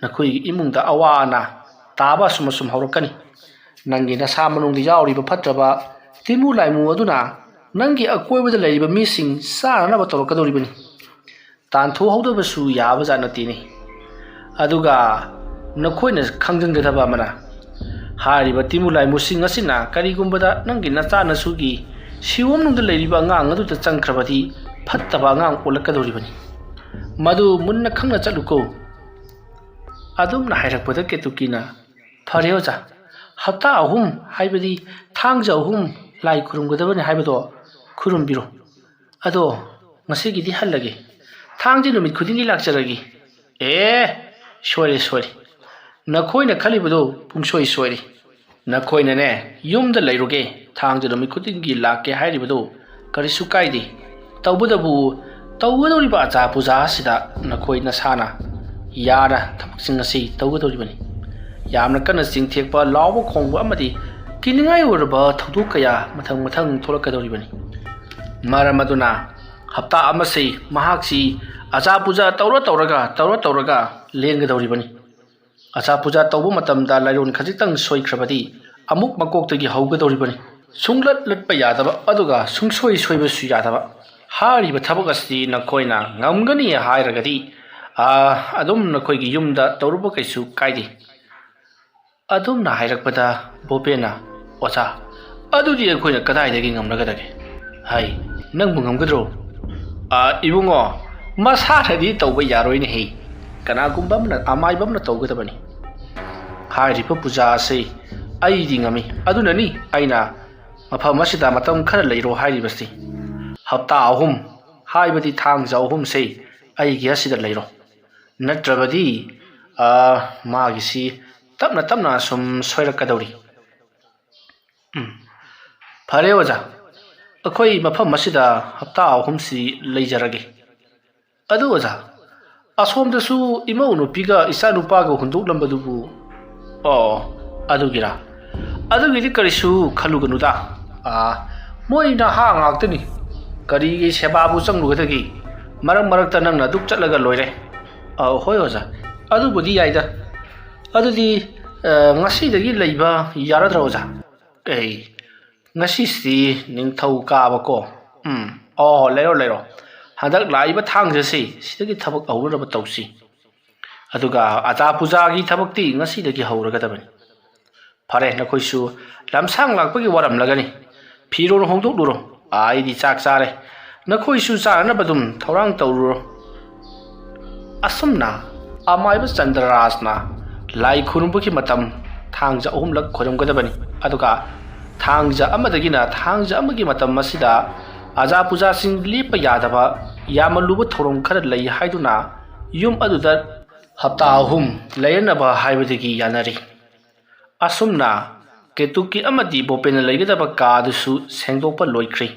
ꯅꯈꯣꯏꯒꯤ ꯏꯃꯨꯡꯗ ꯑꯋꯥ ꯑꯅꯥ ꯇꯥꯕ ꯑꯁꯨꯝ ꯑꯁꯨꯝ ꯍꯧꯔꯛꯀꯅꯤ꯫ ꯅꯪꯒꯤ ꯅꯁꯥ ꯃꯅꯨꯡꯗ ꯌꯥꯎꯔꯤꯕ ꯐꯠꯇ꯭ꯔꯕ ꯇꯤꯟꯃꯨ ꯂꯥꯏꯃꯨ ꯑꯗꯨꯅ ꯅꯪꯒꯤ ꯑꯀꯣꯏꯕꯗ ꯂꯩꯔꯤꯕ ꯃꯤꯁꯤꯡ ꯆꯥꯅꯅꯕ ꯇꯧꯔꯛꯀꯗꯧꯔꯤꯕꯅꯤ꯫ ꯇꯥꯟꯊꯣꯛꯍꯧꯗꯕꯁꯨ ꯌꯥꯕꯖꯥꯠ ꯅꯠꯇꯦꯅꯦ꯫ ꯑꯗꯨꯒ ꯅꯈꯣꯏꯅ ꯈꯪꯖꯤꯟꯒꯗꯕ ꯑꯃꯅ, ꯍꯥꯏꯔꯤꯕ ꯇꯤꯟꯃꯨ ꯂꯥꯏꯃꯨꯁꯤꯡ ꯑꯁꯤꯅ ꯀꯔꯤꯒꯨꯝꯕꯗ ꯅꯪꯒꯤ ꯅꯆꯥ ꯅꯁꯨꯒꯤ ꯁꯤꯑꯣꯝꯅꯨꯡꯗ ꯂꯩꯔꯤꯕ ꯑꯉꯥꯡ ꯑꯗꯨꯗ ꯆꯪꯈ꯭ꯔꯕꯗꯤ ꯐꯠꯇꯕ ꯑꯉꯥꯡ ꯑꯣꯜꯂꯛꯀꯗꯧꯔꯤꯕꯅꯤ꯫ ꯃꯗꯨ ꯃꯨꯟꯅ ꯈꯪꯅ ꯆꯠꯂꯨꯀꯣ꯫" ꯑꯗꯨꯝꯅ ꯍꯥꯏꯔꯛꯄꯗ ꯀꯦꯇꯨꯀꯤꯅ, "ꯐꯔꯦ ꯑꯣꯖꯥ, ꯍꯞꯇꯥ ꯑꯍꯨꯝ ꯍꯥꯏꯕꯗꯤ ꯊꯥꯡꯖ ꯑꯍꯨꯝ ꯂꯥꯏ ꯈꯨꯔꯨꯝꯒꯗꯕꯅꯤ ꯍꯥꯏꯕꯗꯣ ꯈꯨꯔꯨꯝꯕꯤꯔꯣ꯫ ꯑꯗꯣ ꯉꯁꯤꯒꯤꯗꯤ ꯍꯜꯂꯒꯦ꯫ ꯊꯥꯡꯖ ꯅꯨꯃꯤꯠ ꯈꯨꯗꯤꯡꯒꯤ ꯂꯥꯛꯆꯔꯒꯦ꯫" "ꯑꯦ, ꯁꯣꯏꯔꯦ, ꯁꯣꯏꯔꯦ꯫ ꯅꯈꯣꯏꯅ ꯈꯜꯂꯤꯕꯗꯣ ꯄꯨꯡꯁꯣꯏ ꯁꯣꯏꯔꯦ꯫ ꯅꯈꯣꯏꯅꯅꯦ, ꯌꯨꯝꯗ ꯂꯩꯔꯨꯒꯦ, ꯊꯥꯡꯖ ꯅꯨꯃꯤꯠ ꯈꯨꯗꯤꯡꯒꯤ ꯂꯥꯛꯀꯦ ꯍꯥꯏꯔꯤꯕꯗꯣ ꯀꯔꯤꯁꯨ ꯀꯥꯏꯗꯦ꯫ ꯇꯧꯕꯇꯕꯨ ꯇꯧꯒꯗꯧꯔꯤꯕ ꯑꯆꯥ ꯄꯨꯖꯥ ꯑꯁꯤꯗ ꯅꯈꯣꯏ ꯅꯁꯥꯅ ꯌꯥꯅ ꯊꯕꯛꯁꯤꯡ ꯑꯁꯤ ꯇꯧꯒꯗꯧꯔꯤꯕꯅꯤ꯫ ꯌꯥꯝꯅ ꯀꯟꯅ ꯆꯤꯡꯊꯦꯛꯄ, ꯂꯥꯎꯕ ꯈꯣꯡꯕ ꯑꯃꯗꯤ ꯀꯤꯅꯤꯡꯉꯥꯏ ꯑꯣꯏꯔꯕ ꯊꯧꯗꯣꯛ ꯀꯌꯥ ꯃꯊꯪ ꯃꯊꯪ ꯊꯣꯛꯂꯛꯀꯗꯧꯔꯤꯕꯅꯤ꯫ ꯃꯔꯝ ꯑꯗꯨꯅ ꯍꯞꯇꯥ ꯑꯃꯁꯤ ꯃꯍꯥꯛꯁꯤ ꯑꯆꯥ ꯄꯨꯖꯥ ꯇꯧꯔ ꯇꯧꯔꯒ, ꯇꯧꯔ ꯇꯧꯔꯒ ꯂꯦꯟꯒꯗꯧꯔꯤꯕꯅꯤ꯫ ꯑꯆꯥ ꯄꯨꯖꯥ ꯇꯧꯕ ꯃꯇꯝꯗ ꯂꯥꯏꯔꯣꯟ ꯈꯖꯤꯛꯇꯪ ꯁꯣꯏꯈ꯭ꯔꯕꯗꯤ ꯑꯃꯨꯛ ꯃꯀꯣꯛꯇꯒꯤ ꯍꯧꯒꯗꯧꯔꯤꯕꯅꯤ꯫ ꯁꯨꯡꯂꯠ ꯂꯠꯄ ꯌꯥꯗꯕ, ꯑꯗꯨꯒ ꯁꯨꯡꯁꯣꯏ ꯁꯣꯏꯕꯁꯨ ꯌꯥꯗꯕ꯫ ꯍꯥꯏꯔꯤꯕ ꯊꯕꯛ ꯑꯁꯤ ꯅꯈꯣꯏꯅ ꯉꯝꯒꯅꯤ ꯍꯥꯏꯔꯒꯗꯤ, ꯑꯥ, ꯑꯗꯨꯝ ꯅꯈꯣꯏꯒꯤ ꯌꯨꯝꯗ ꯇꯧꯔꯨꯕ ꯀꯩꯁꯨ ꯀꯥꯏꯗꯦ꯫ ꯑꯗꯨꯝꯅ ꯍꯥꯏꯔꯛꯄꯗ ꯕꯣꯄꯦꯅ, "ꯑꯣꯖꯥ, ꯑꯗꯨꯗꯤ ꯑꯩꯈꯣꯏꯅ ꯀꯗꯥꯏꯗꯒꯤ ꯉꯝꯂꯒꯗꯒꯦ?" ꯍꯥꯏ꯫ "ꯅꯪꯕꯨ ꯉꯝꯒꯗ꯭ꯔꯣ?" "ꯑꯥ, ꯏꯕꯨꯡꯉꯣ, ꯃꯁꯥꯅꯗꯤ ꯇꯧꯕ ꯌꯥꯔꯣꯏꯅꯦꯍꯦ꯫ ꯀꯅꯥꯒꯨꯝꯕ ꯑꯃꯅ, ꯑꯃꯥꯏꯕ ꯑꯃꯅ ꯇꯧꯒꯗꯕꯅꯤ꯫ ꯍꯥꯏꯔꯤꯕ ꯄꯨꯖꯥ ꯑꯁꯤ ꯑꯩꯗꯤ ꯉꯝꯃꯤ꯫ ꯑꯗꯨꯅꯅꯤ ꯑꯩꯅ ꯃꯐꯝ ꯑꯁꯤꯗ ꯃꯇꯝ ꯈꯔ ꯂꯩꯔꯣ ꯍꯥꯏꯔꯤꯕꯁꯤ꯫ ꯍꯞꯇꯥ ꯑꯍꯨꯝ, ꯍꯥꯏꯕꯗꯤ ꯊꯥꯡꯖ ꯑꯍꯨꯝꯁꯦ ꯑꯩꯒꯤ ꯑꯁꯤꯗ ꯂꯩꯔꯣ꯫ ꯅꯠꯇ꯭ꯔꯕꯗꯤ, ꯑꯥ, ꯃꯥꯒꯤꯁꯤ ꯇꯞꯅ ꯇꯞꯅ ꯁꯨꯝ ꯁꯣꯏꯔꯛꯀꯗꯧꯔꯤ꯫" "ꯎꯝ, ꯐꯔꯦ ꯑꯣꯖꯥ, ꯑꯩꯈꯣꯏ ꯃꯐꯝ ꯑꯁꯤꯗ ꯍꯞꯇꯥ ꯑꯍꯨꯝꯁꯤ ꯂꯩꯖꯔꯒꯦ꯫ ꯑꯗꯨ ꯑꯣꯖꯥ, ꯑꯁꯣꯝꯗꯁꯨ ꯏꯃꯧ ꯅꯨꯄꯤꯒ ꯏꯆꯥ ꯅꯨꯄꯥꯒ ꯍꯨꯟꯗꯣꯛꯂꯝꯕꯗꯨꯕꯨ?" "ꯑꯣ, ꯑꯗꯨꯒꯤꯔꯥ? ꯑꯗꯨꯒꯤꯗꯤ ꯀꯔꯤꯁꯨ ꯈꯜꯂꯨꯒꯅꯨꯗ꯫ ꯑꯥ, ꯃꯣꯏ ꯅꯍꯥ ꯉꯥꯛꯇꯅꯤ꯫ ꯀꯔꯤꯒꯤ ꯁꯦꯕꯥꯕꯨ ꯆꯪꯂꯨꯒꯗꯒꯦ? ꯃꯔꯛ ꯃꯔꯛꯇ ꯅꯪꯅ ꯑꯗꯨꯛ ꯆꯠꯂꯒ ꯂꯣꯏꯔꯦ꯫" "ꯑꯧ, ꯍꯣꯏ ꯑꯣꯖꯥ, ꯑꯗꯨꯕꯨꯗꯤ ꯌꯥꯏꯗ꯫ ꯑꯗꯨꯗꯤ, ꯑ, ꯉꯁꯤꯗꯒꯤ ꯂꯩꯕ ꯌꯥꯔꯗ꯭ꯔꯥ ꯑꯣꯖꯥ?" "ꯑꯩ, ꯉꯁꯤꯁꯤ ꯅꯤꯡꯊꯧ ꯀꯥꯕꯀꯣ꯫ ꯎꯝ, ꯑꯣ, ꯂꯩꯔꯣ, ꯂꯩꯔꯣ꯫ ꯍꯟꯗꯛ ꯂꯥꯛꯏꯕ ꯊꯥꯡꯖꯁꯤ ꯁꯤꯗꯒꯤ ꯊꯕꯛ ꯍꯧꯅꯅꯕ ꯇꯧꯁꯤ꯫ ꯑꯗꯨꯒ ꯑꯆꯥ ꯄꯨꯖꯥꯒꯤ ꯊꯕꯛꯇꯤ ꯉꯁꯤꯗꯒꯤ ꯍꯧꯔꯒꯗꯕꯅꯤ꯫" "ꯐꯔꯦ, ꯅꯈꯣꯏꯁꯨ ꯂꯝꯁꯥꯡ ꯂꯥꯛꯄꯒꯤ ꯋꯥꯔꯝꯂꯒꯅꯤ꯫ ꯐꯤꯔꯣꯜ ꯍꯣꯡꯗꯣꯛꯂꯨꯔꯣ꯫ ꯑꯩꯗꯤ ꯆꯥꯛ ꯆꯥꯔꯦ꯫ ꯅꯈꯣꯏꯁꯨ ꯆꯥꯅꯅꯕ ꯑꯗꯨꯝ ꯊꯧꯔꯥꯡ ꯇꯧꯔꯨꯔꯣ꯫" ꯑꯁꯨꯝꯅ ꯑꯃꯥꯏꯕ ꯆꯟꯗ꯭ꯔꯔꯥꯖꯅ ꯂꯥꯏ ꯈꯨꯔꯨꯝꯕꯒꯤ ꯃꯇꯝ ꯊꯥꯡꯖ ꯑꯍꯨꯝꯂꯛ ꯈꯨꯔꯨꯝꯒꯗꯕꯅꯤ꯫ ꯑꯗꯨꯒ ꯊꯥꯡꯖ ꯑꯃꯗꯒꯤꯅ ꯊꯥꯡꯖ ꯑꯃꯒꯤ ꯃꯇꯝ ꯑꯁꯤꯗ ꯑꯖꯥ ꯄꯨꯖꯥꯁꯤꯡ ꯂꯦꯞꯄ ꯌꯥꯗꯕ ꯌꯥꯝꯃꯜꯂꯨꯕ ꯊꯧꯔꯝ ꯈꯔ ꯂꯩ ꯍꯥꯏꯗꯨꯅ ꯌꯨꯝ ꯑꯗꯨꯗ ꯍꯞꯇꯥ ꯑꯍꯨꯝ ꯂꯩꯔꯅꯕ ꯍꯥꯏꯕꯗꯒꯤ ꯌꯥꯅꯔꯤ꯫ ꯑꯁꯨꯝꯅ ꯀꯦꯇꯨꯀꯤ ꯑꯃꯗꯤ ꯕꯣꯄꯦꯟꯅ ꯂꯩꯒꯗꯕ ꯀꯥ ꯑꯗꯨꯁꯨ ꯁꯦꯡꯗꯣꯛꯄ ꯂꯣꯏꯈ꯭ꯔꯦ꯫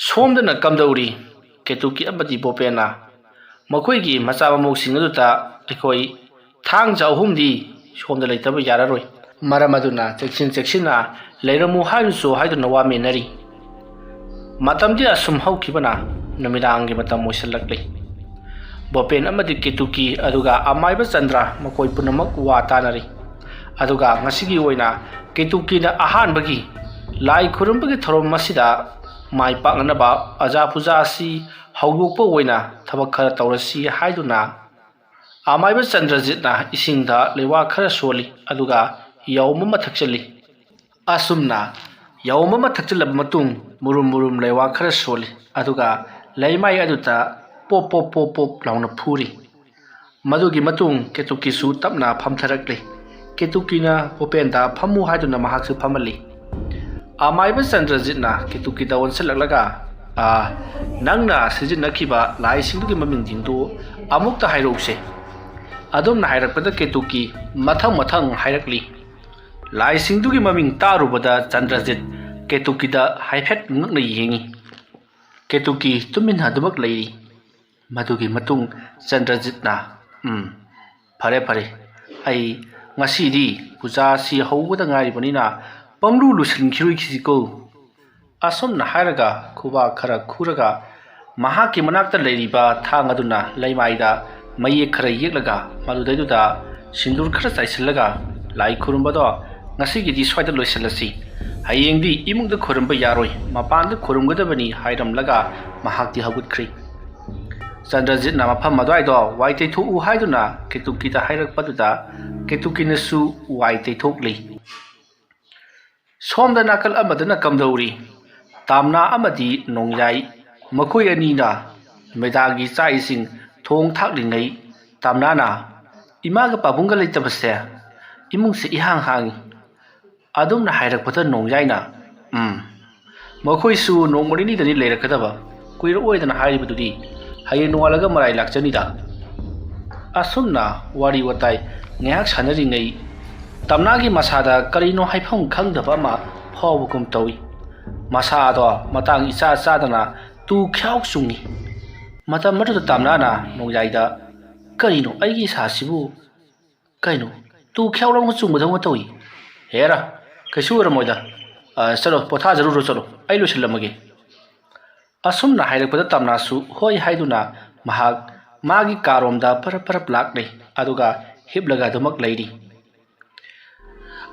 ꯁꯣꯝꯗꯅ ꯀꯝꯗꯧꯔꯤ? ꯀꯦꯇꯨꯀꯤ ꯑꯃꯗꯤ ꯕꯣꯄꯦꯟꯅ ꯃꯈꯣꯏꯒꯤ ꯃꯆꯥ ꯃꯃꯧꯁꯤꯡ ꯑꯗꯨꯗ ꯑꯩꯈꯣꯏ ꯊꯥꯡꯖ ꯑꯍꯨꯝꯗꯤ ꯁꯣꯝꯗ ꯂꯩꯇꯕ ꯌꯥꯔꯔꯣꯏ꯫ ꯃꯔꯝ ꯑꯗꯨꯅ ꯆꯦꯛꯁꯤꯟ ꯆꯦꯛꯁꯤꯟꯅ ꯂꯩꯔꯝꯃꯨ ꯍꯥꯏꯅꯁꯨ ꯍꯥꯏꯗꯨꯅ ꯋꯥꯃꯤꯟꯅꯔꯤ꯫ ꯃꯇꯝꯗꯤ ꯑꯁꯨꯝ ꯍꯧꯈꯤꯕꯅ ꯅꯨꯃꯤꯗꯥꯡꯒꯤ ꯃꯇꯝ ꯑꯣꯏꯁꯤꯜꯂꯛꯂꯤ꯫ ꯕꯣꯄꯦꯟ ꯑꯃꯗꯤ ꯀꯦꯇꯨꯀꯤ ꯑꯗꯨꯒ ꯑꯃꯥꯏꯕ ꯆꯟꯗ꯭ꯔ ꯃꯈꯣꯏ ꯄꯨꯝꯅꯃꯛ ꯋꯥ ꯇꯥꯅꯔꯤ꯫ ꯑꯗꯨꯒ ꯉꯁꯤꯒꯤ ꯑꯣꯏꯅ ꯀꯦꯇꯨꯀꯤꯅ ꯑꯍꯥꯟꯕꯒꯤ ꯂꯥꯏ ꯈꯨꯔꯨꯝꯕꯒꯤ ꯊꯧꯔꯝ ꯑꯁꯤꯗ ꯃꯥꯏ ꯄꯥꯛꯅꯅꯕ ꯑꯖꯥ ꯄꯨꯖꯥ ꯑꯁꯤ ꯍꯧꯗꯣꯛꯄ ꯑꯣꯏꯅ ꯊꯕꯛ ꯈꯔ ꯇꯧꯔꯁꯤ ꯍꯥꯏꯗꯨꯅ ꯑꯃꯥꯏꯕ ꯆꯟꯗ꯭ꯔꯖꯤꯠꯅ ꯏꯁꯤꯡꯗ ꯂꯩꯋꯥ ꯈꯔ ꯁꯣꯜꯂꯤ, ꯑꯗꯨꯒ ꯌꯥꯎꯝ ꯑꯃ ꯊꯛꯆꯜꯂꯤ꯫ ꯑꯁꯨꯝꯅ ꯌꯥꯎꯝ ꯑꯃ ꯊꯛꯆꯜꯂꯕ ꯃꯇꯨꯡ ꯃꯨꯔꯨꯝ ꯃꯨꯔꯨꯝ ꯂꯩꯋꯥ ꯈꯔ ꯁꯣꯜꯂꯤ, ꯑꯗꯨꯒ ꯂꯩꯃꯥꯏ ꯑꯗꯨꯗ ꯄꯣꯞ ꯄꯣꯞ ꯄꯣꯞ ꯄꯣꯞ ꯂꯥꯎꯅ ꯐꯨꯔꯤ꯫ ꯃꯗꯨꯒꯤ ꯃꯇꯨꯡ ꯀꯦꯇꯨꯀꯤꯁꯨ ꯇꯞꯅ ꯐꯝꯊꯔꯛꯂꯤ꯫ ꯀꯦꯇꯨꯀꯤꯅ ꯕꯣꯄꯦꯟꯗ ꯐꯝꯃꯨ ꯍꯥꯏꯗꯨꯅ ꯃꯍꯥꯛꯁꯨ ꯐꯝꯍꯜꯂꯤ꯫ ꯑꯃꯥꯏꯕ ꯆꯟꯗ꯭ꯔꯖꯤꯠꯅ ꯀꯦꯇꯨꯀꯤꯗ ꯑꯣꯟꯁꯤꯜꯂꯛꯂꯒ, "ꯑꯥ, ꯅꯪꯅ ꯁꯤꯖꯤꯟꯅꯈꯤꯕ ꯂꯥꯏꯁꯤꯡꯗꯨꯒꯤ ꯃꯃꯤꯡꯁꯤꯡꯗꯨ ꯑꯃꯨꯛꯇ ꯍꯥꯏꯔꯛꯎꯁꯦ꯫" ꯑꯗꯨꯝꯅ ꯍꯥꯏꯔꯛꯄꯗ ꯀꯦꯇꯨꯀꯤ ꯃꯊꯪ ꯃꯊꯪ ꯍꯥꯏꯔꯛꯂꯤ꯫ ꯂꯥꯏꯁꯤꯡꯗꯨꯒꯤ ꯃꯃꯤꯡ ꯇꯥꯔꯨꯕꯗ ꯆꯟꯗ꯭ꯔꯖꯤꯠ ꯀꯦꯇꯨꯀꯤꯗ ꯍꯥꯏꯐꯦꯠ ꯉꯛꯅ ꯌꯦꯡꯉꯤ꯫ ꯀꯦꯇꯨꯀꯤ ꯇꯨꯃꯤꯟꯅ ꯑꯗꯨꯃꯛ ꯂꯩꯔꯤ꯫ ꯃꯗꯨꯒꯤ ꯃꯇꯨꯡ ꯆꯟꯗ꯭ꯔꯖꯤꯠꯅ, "ꯎꯝ, ꯐꯔꯦ, ꯐꯔꯦ꯫ ꯑꯩ ꯉꯁꯤꯗꯤ ꯄꯨꯖꯥꯁꯤ ꯍꯧꯕꯗ ꯉꯥꯏꯔꯤꯕꯅꯤꯅ ꯄꯪꯂꯨ ꯂꯨꯁꯤꯟꯈꯤꯔꯣꯏꯈꯤꯁꯤꯀꯣ꯫" ꯑꯁꯨꯝꯅ ꯍꯥꯏꯔꯒ ꯈꯨꯕꯥꯛ ꯈꯔ ꯈꯨꯔꯒ ꯃꯍꯥꯛꯀꯤ ꯃꯅꯥꯛꯇ ꯂꯩꯔꯤꯕ ꯊꯥꯡ ꯑꯗꯨꯅ ꯂꯩꯃꯥꯏꯗ ꯃꯌꯦꯛ ꯈꯔ ꯌꯦꯛꯂꯒ ꯃꯗꯨꯗꯩꯗꯨꯗ ꯁꯤꯟꯗꯨꯔ ꯈꯔ ꯆꯥꯏꯁꯤꯜꯂꯒ ꯂꯥꯏ ꯈꯨꯔꯨꯝꯕꯗꯣ ꯉꯁꯤꯒꯤꯗꯤ ꯁ꯭ꯋꯥꯏꯗ ꯂꯣꯏꯁꯤꯜꯂꯁꯤ꯫ ꯍꯌꯦꯡꯗꯤ ꯏꯃꯨꯡꯗ ꯈꯨꯔꯨꯝꯕ ꯌꯥꯔꯣꯏ, ꯃꯄꯥꯟꯗ ꯈꯨꯔꯨꯝꯒꯗꯕꯅꯤ ꯍꯥꯏꯔꯝꯂꯒ ꯃꯍꯥꯛꯇꯤ ꯍꯧꯒꯠꯈ꯭ꯔꯤ꯫ ꯆꯟꯗ꯭ꯔꯖꯤꯠꯅ ꯃꯐꯝ ꯑꯗꯨꯋꯥꯏꯗꯣ ꯋꯥꯏ ꯇꯩꯊꯣꯛꯎ ꯍꯥꯏꯗꯨꯅ ꯀꯦꯇꯨꯀꯤꯗ ꯍꯥꯏꯔꯛꯄꯗꯨꯗ ꯀꯦꯇꯨꯀꯤꯅꯁꯨ ꯋꯥꯏ ꯇꯩꯊꯣꯛꯂꯤ꯫ ꯁꯣꯝꯗ ꯅꯥꯀꯜ ꯑꯃꯗꯅ ꯀꯝꯗꯧꯔꯤ? ꯇꯥꯝꯅꯥ ꯑꯃꯗꯤ ꯅꯣꯡꯌꯥꯏ, ꯃꯈꯣꯏ ꯑꯅꯤꯅ ꯅꯨꯃꯤꯗꯥꯡꯒꯤ ꯆꯥꯛ ꯏꯁꯤꯡ ꯊꯣꯡ ꯊꯥꯛꯂꯤꯉꯩ ꯇꯥꯝꯅꯥꯅ, "ꯏꯃꯥꯒ ꯄꯥꯕꯨꯡꯒ ꯂꯩꯇꯕꯁꯦ ꯏꯃꯨꯡꯁꯦ ꯏꯍꯥꯡ ꯍꯥꯡꯉꯤ꯫" ꯑꯗꯨꯝꯅ ꯍꯥꯏꯔꯛꯄꯗ ꯅꯣꯡꯌꯥꯏꯅ, "ꯎꯝ, ꯃꯈꯣꯏꯁꯨ ꯅꯣꯡꯃ ꯅꯤꯅꯤꯗꯅꯤ ꯂꯩꯔꯛꯀꯗꯕ, ꯀꯨꯏꯔꯛꯑꯣꯏꯗꯅ ꯍꯥꯏꯔꯤꯕꯗꯨꯗꯤ, ꯍꯌꯦꯡ ꯅꯣꯡꯉꯥꯜꯂꯒ ꯃꯔꯥꯏ ꯂꯥꯛꯆꯅꯤꯗ꯫" ꯑꯁꯨꯝꯅ ꯋꯥꯔꯤ ꯋꯥꯇꯥꯏ ꯉꯥꯏꯍꯥꯛ ꯁꯥꯟꯅꯔꯤꯉꯩ ꯇꯝꯅꯥꯒꯤ ꯃꯁꯥꯗ ꯀꯔꯤꯅꯣ ꯍꯥꯏꯐꯝ ꯈꯪꯗꯕ ꯑꯃ ꯐꯥꯎꯕꯒꯨꯝ ꯇꯧꯏ꯫ ꯃꯁꯥꯗꯣ ꯃꯇꯥꯡ ꯏꯆꯥ ꯆꯥꯗꯅ ꯇꯨ ꯈ꯭ꯌꯥꯎ ꯆꯨꯡꯏ꯫ ꯃꯇꯝ ꯑꯗꯨꯗ ꯇꯝꯅꯥꯅ ꯅꯣꯡꯌꯥꯏꯗ, "ꯀꯔꯤꯅꯣ ꯑꯩꯒꯤ ꯏꯁꯥꯁꯤꯕꯨ? ꯀꯩꯅꯣ, ꯇꯨ ꯈ꯭ꯌꯥꯎ ꯂꯥꯎꯅ ꯆꯨꯡꯕꯗꯧꯅ ꯇꯧꯏ꯫ "ꯍꯦꯔꯥ, ꯀꯩꯁꯨ ꯑꯣꯏꯔꯝꯃꯣꯏꯗ꯫ ꯑ, ꯆꯠꯂꯣ, ꯄꯣꯊꯥꯖꯔꯨꯔꯣ, ꯆꯠꯂꯣ, ꯑꯩ ꯂꯣꯏꯁꯤꯜꯂꯝꯃꯒꯦ"꯫ ꯑꯁꯨꯝꯅ ꯍꯥꯏꯔꯛꯄꯗ ꯇꯝꯅꯥꯁꯨ ꯍꯣꯏ ꯍꯥꯏꯗꯨꯅ ꯃꯍꯥꯛ ꯃꯥꯒꯤ ꯀꯥꯔꯣꯝꯗ ꯄꯔꯞ ꯄꯔꯞ ꯂꯥꯛꯂꯦ, ꯑꯗꯨꯒ ꯍꯤꯞꯂꯒ ꯑꯗꯨꯃꯛ ꯂꯩꯔꯤ꯫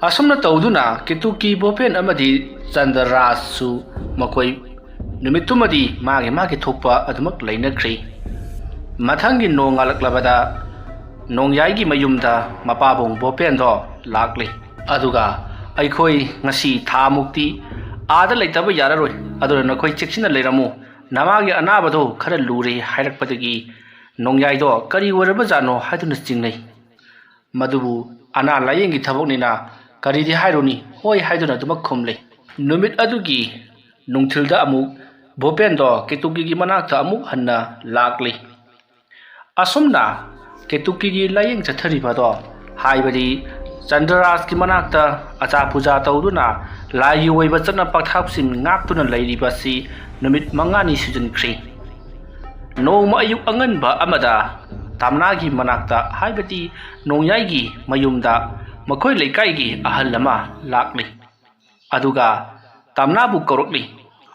ꯑꯁꯨꯝꯅ ꯇꯧꯗꯨꯅ ꯀꯦꯇꯨꯀꯤ, ꯕꯣꯄꯦꯟ ꯑꯃꯗꯤ ꯆꯟꯗ꯭ꯔꯔꯥꯖꯁꯨ ꯃꯈꯣꯏ ꯅꯨꯃꯤꯠꯇꯨꯃꯗꯤ ꯃꯥꯒꯤ ꯃꯥꯒꯤ ꯊꯣꯛꯄ ꯑꯗꯨꯃꯛ ꯂꯩꯅꯈ꯭ꯔꯤ꯫ ꯃꯊꯪꯒꯤ ꯅꯣꯡꯉꯥꯜꯂꯛꯂꯕꯗ ꯅꯣꯡꯌꯥꯏꯒꯤ ꯃꯌꯨꯝꯗ ꯃꯄꯥꯕꯨꯡ ꯕꯣꯄꯦꯟꯗꯣ ꯂꯥꯛꯂꯤ꯫ ꯑꯗꯨꯒ, "ꯑꯩꯈꯣꯏ ꯉꯁꯤ ꯊꯥꯃꯨꯛꯇꯤ ꯑꯥꯗ ꯂꯩꯇꯕ ꯌꯥꯔꯔꯣꯏ, ꯑꯗꯨꯅ ꯅꯈꯣꯏ ꯆꯦꯛꯁꯤꯟꯅ ꯂꯩꯔꯝꯃꯨ, ꯅꯃꯥꯒꯤ ꯑꯅꯥꯕꯗꯣ ꯈꯔ ꯂꯨꯔꯦ" ꯍꯥꯏꯔꯛꯄꯗꯒꯤ ꯅꯣꯡꯌꯥꯏꯗꯣ ꯀꯔꯤ ꯑꯣꯏꯔꯕꯖꯥꯠꯅꯣ ꯍꯥꯏꯗꯨꯅ ꯆꯤꯡꯅꯩ꯫ ꯃꯗꯨꯕꯨ ꯑꯅꯥ ꯂꯥꯌꯦꯡꯒꯤ ꯊꯕꯛꯅꯤꯅ ꯀꯔꯤꯗꯤ ꯍꯥꯏꯔꯨꯅꯤ, ꯍꯣꯏ ꯍꯥꯏꯗꯨꯅ ꯑꯗꯨꯃꯛ ꯈꯨꯝꯂꯦ꯫ ꯅꯨꯃꯤꯠ ꯑꯗꯨꯒꯤ ꯅꯨꯡꯊꯤꯜꯗ ꯑꯃꯨꯛ ꯚꯣꯄꯦꯟꯗꯣ ꯀꯦꯇꯨꯀꯤꯒꯤ ꯃꯅꯥꯛꯇ ꯑꯃꯨꯛ ꯍꯟꯅ ꯂꯥꯛꯂꯤ꯫ ꯑꯁꯨꯝꯅ ꯀꯦꯇꯨꯀꯤꯒꯤ ꯂꯥꯌꯦꯡ ꯆꯠꯊꯔꯤꯕꯗꯣ, ꯍꯥꯏꯕꯗꯤ ꯆꯟꯗ꯭ꯔꯔꯥꯖꯀꯤ ꯃꯅꯥꯛꯇ ꯑꯆꯥ ꯄꯨꯖꯥ ꯇꯧꯗꯨꯅ ꯂꯥꯏꯒꯤ ꯑꯣꯏꯕ ꯆꯠꯅ ꯄꯊꯥꯞꯁꯤꯡ ꯉꯥꯛꯇꯨꯅ ꯂꯩꯔꯤꯕ ꯑꯁꯤ ꯅꯨꯃꯤꯠ ꯃꯉꯥꯅꯤ ꯁꯨꯖꯤꯟꯈ꯭ꯔꯤ꯫ ꯅꯣꯡꯃ ꯑꯌꯨꯛ ꯑꯉꯟꯕ ꯑꯃꯗ ꯇꯝꯅꯥꯒꯤ ꯃꯅꯥꯛꯇ, ꯍꯥꯏꯕꯗꯤ ꯅꯣꯡꯌꯥꯏꯒꯤ ꯃꯌꯨꯝꯗ, ꯃꯈꯣꯏ ꯂꯩꯀꯥꯏꯒꯤ ꯑꯍꯜ ꯑꯃ ꯂꯥꯛꯂꯤ꯫ ꯑꯗꯨꯒ ꯇꯝꯅꯥꯕꯨ ꯀꯧꯔꯛꯂꯤ꯫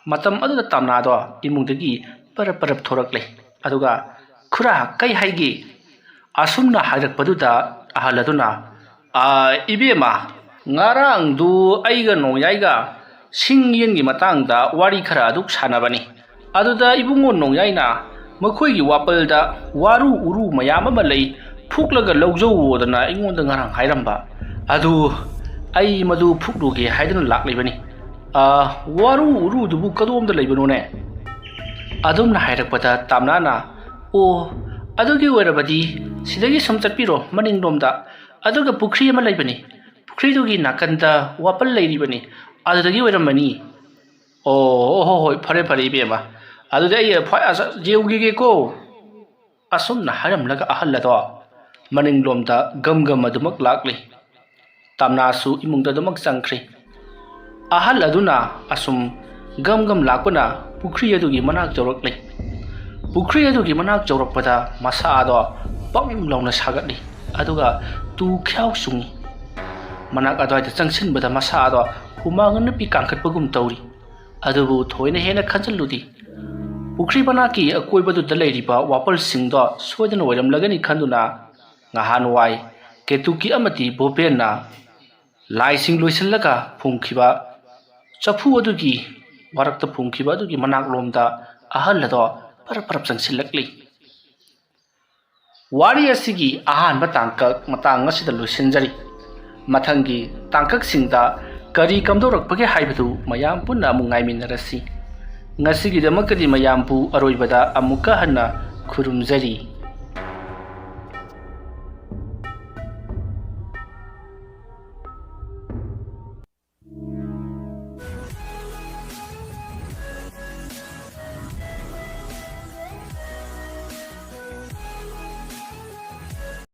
ꯃꯇꯝ ꯑꯗꯨꯗ ꯇꯝꯅꯥꯗꯣ ꯏꯃꯨꯡꯗꯒꯤ ꯄꯔꯞ ꯄꯔꯞ ꯊꯣꯔꯛꯂꯦ꯫ ꯑꯗꯨꯒ, "ꯈꯨꯔꯥ, ꯀꯩ ꯍꯥꯏꯒꯦ?" ꯑꯁꯨꯝꯅ ꯍꯥꯏꯔꯛꯄꯗꯨꯗ ꯑꯍꯜ ꯑꯗꯨꯅ, "ꯑ, ꯏꯕꯦꯝꯃ, ꯉꯔꯥꯡꯗꯨ ꯑꯩꯒ ꯅꯣꯡꯌꯥꯏꯒ ꯁꯤꯡ ꯌꯦꯟꯒꯤ ꯃꯇꯥꯡꯗ ꯋꯥꯔꯤ ꯈꯔ ꯑꯗꯨꯛ ꯁꯥꯟꯅꯕꯅꯤ꯫ ꯑꯗꯨꯗ ꯏꯕꯨꯡꯉꯣ ꯅꯣꯡꯌꯥꯏꯅ ꯃꯈꯣꯏꯒꯤ ꯋꯥꯄꯜꯗ ꯋꯥꯔꯨ ꯎꯔꯨ ꯃꯌꯥꯝ ꯑꯃ ꯂꯩ, ꯐꯨꯛꯂꯒ ꯂꯧꯖꯧꯋꯣꯗꯅ ꯑꯩꯉꯣꯟꯗ ꯉꯔꯥꯡ ꯍꯥꯏꯔꯝꯕ꯫ ꯑꯗꯨ ꯑꯩ ꯃꯗꯨ ꯐꯨꯛꯂꯨꯒꯦ ꯍꯥꯏꯗꯨꯅ ꯂꯥꯛꯂꯤꯕꯅꯤ꯫ ꯑ, ꯋꯥꯔꯨ ꯎꯔꯨꯗꯨꯕꯨ ꯀꯗꯣꯝꯗ ꯂꯩꯕꯅꯣꯅꯦ?" ꯑꯗꯨꯝꯅ ꯍꯥꯏꯔꯛꯄꯗ ꯇꯥꯝꯅꯥꯅ, "ꯑꯣ, ꯑꯗꯨꯒꯤ ꯑꯣꯏꯔꯕꯗꯤ ꯁꯤꯗꯒꯤ ꯁꯨꯝ ꯆꯠꯄꯤꯔꯣ ꯃꯅꯤꯡꯂꯣꯝꯗ, ꯑꯗꯨꯒ ꯄꯨꯈ꯭ꯔꯤ ꯑꯃ ꯂꯩꯕꯅꯤ, ꯄꯨꯈ꯭ꯔꯤꯗꯨꯒꯤ ꯅꯥꯀꯟꯗ ꯋꯥꯄꯜ ꯂꯩꯔꯤꯕꯅꯤ, ꯑꯗꯨꯗꯒꯤ ꯑꯣꯏꯔꯝꯃꯅꯤ"꯫ "ꯑꯣ, ꯍꯣ, ꯍꯣ, ꯍꯣꯏ, ꯐꯔꯦ, ꯐꯔꯦ, ꯏꯕꯦꯝꯃ, ꯑꯗꯨꯗꯤ ꯑꯩ ꯐ-, ꯑꯁ, ꯌꯦꯡꯉꯨꯈꯤꯒꯦꯀꯣ"꯫ ꯑꯁꯨꯝꯅ ꯍꯥꯏꯔꯝꯂꯒ ꯑꯍꯜ ꯑꯗꯣ ꯃꯅꯤꯡꯂꯣꯝꯗ ꯒꯝ ꯒꯝ ꯑꯗꯨꯃꯛ ꯂꯥꯛꯂꯤ꯫ ꯇꯝꯅꯥꯁꯨ ꯏꯃꯨꯡꯗ ꯑꯗꯨꯃꯛ ꯆꯪꯈ꯭ꯔꯤ꯫ ꯑꯍꯜ ꯑꯗꯨꯅ ꯑꯁꯨꯝ ꯒꯝ ꯒꯝ ꯂꯥꯛꯄꯅ ꯄꯨꯈ꯭ꯔꯤ ꯑꯗꯨꯒꯤ ꯃꯅꯥꯛ ꯌꯧꯔꯛꯂꯤ꯫ ꯄꯨꯈ꯭ꯔꯤ ꯑꯗꯨꯒꯤ ꯃꯅꯥꯛ ꯌꯧꯔꯛꯄꯗ ꯃꯁꯥ ꯑꯗꯣ ꯕꯪ ꯂꯥꯎꯅ ꯁꯥꯒꯠꯂꯤ, ꯑꯗꯨꯒ ꯇꯨ ꯈ꯭ꯌꯥꯎ ꯆꯨꯡꯏ꯫ ꯃꯅꯥꯛ ꯑꯗꯨꯋꯥꯏꯗ ꯆꯪꯁꯤꯟꯕꯗ ꯃꯁꯥꯗꯣ ꯍꯨꯃꯥꯡ ꯅꯨꯄꯤ ꯀꯥꯡꯈꯠꯄꯒꯨꯝ ꯇꯧꯔꯤ꯫ ꯑꯗꯨꯕꯨ ꯊꯣꯏꯅ ꯍꯦꯟꯅ ꯈꯟꯖꯤꯜꯂꯨꯗꯦ꯫ ꯄꯨꯈ꯭ꯔꯤ ꯃꯅꯥꯛꯀꯤ ꯑꯀꯣꯏꯕꯗꯨꯗ ꯂꯩꯔꯤꯕ ꯋꯥꯄꯜꯁꯤꯡꯗꯣ ꯁꯣꯏꯗꯅ ꯑꯣꯏꯔꯝꯂꯒꯅꯤ ꯈꯟꯗꯨꯅ ꯉꯍꯥꯟꯋꯥꯏ ꯀꯦꯇꯨꯀꯤ ꯑꯃꯗꯤ ꯚꯨꯄꯦꯟꯅ ꯂꯥꯏꯁꯤꯡ ꯂꯣꯏꯁꯤꯜꯂꯒ ꯐꯨꯝꯈꯤꯕ ꯆꯐꯨ ꯑꯗꯨꯒꯤ ꯃꯔꯛꯇ ꯐꯨꯝꯈꯤꯕ ꯑꯗꯨꯒꯤ ꯃꯅꯥꯛꯂꯣꯝꯗ ꯑꯍꯜ ꯑꯗꯣ ꯄꯔꯞ ꯄꯔꯞ ꯆꯪꯁꯤꯜꯂꯛꯂꯤ꯫ ꯋꯥꯔꯤ ꯑꯁꯤꯒꯤ ꯑꯍꯥꯟꯕ ꯇꯥꯡꯀꯛ ꯃꯇꯥꯡ ꯑꯁꯤꯗ ꯂꯣꯏꯁꯤꯟꯖꯔꯤ꯫ ꯃꯊꯪꯒꯤ ꯇꯥꯡꯀꯛꯁꯤꯡꯗ ꯀꯔꯤ ꯀꯝꯗꯧꯔꯛꯄꯒꯦ ꯍꯥꯏꯕꯗꯨ ꯃꯌꯥꯝ ꯄꯨꯟꯅ ꯑꯃꯨꯛ ꯉꯥꯏꯃꯤꯟꯅꯔꯁꯤ꯫ ꯉꯁꯤꯒꯤꯗꯃꯛꯇꯗꯤ ꯃꯌꯥꯝꯕꯨ ꯑꯔꯣꯏꯕꯗ ꯑꯃꯨꯛꯀ ꯍꯟꯅ ꯈꯨꯔꯨꯝꯖꯔꯤ꯫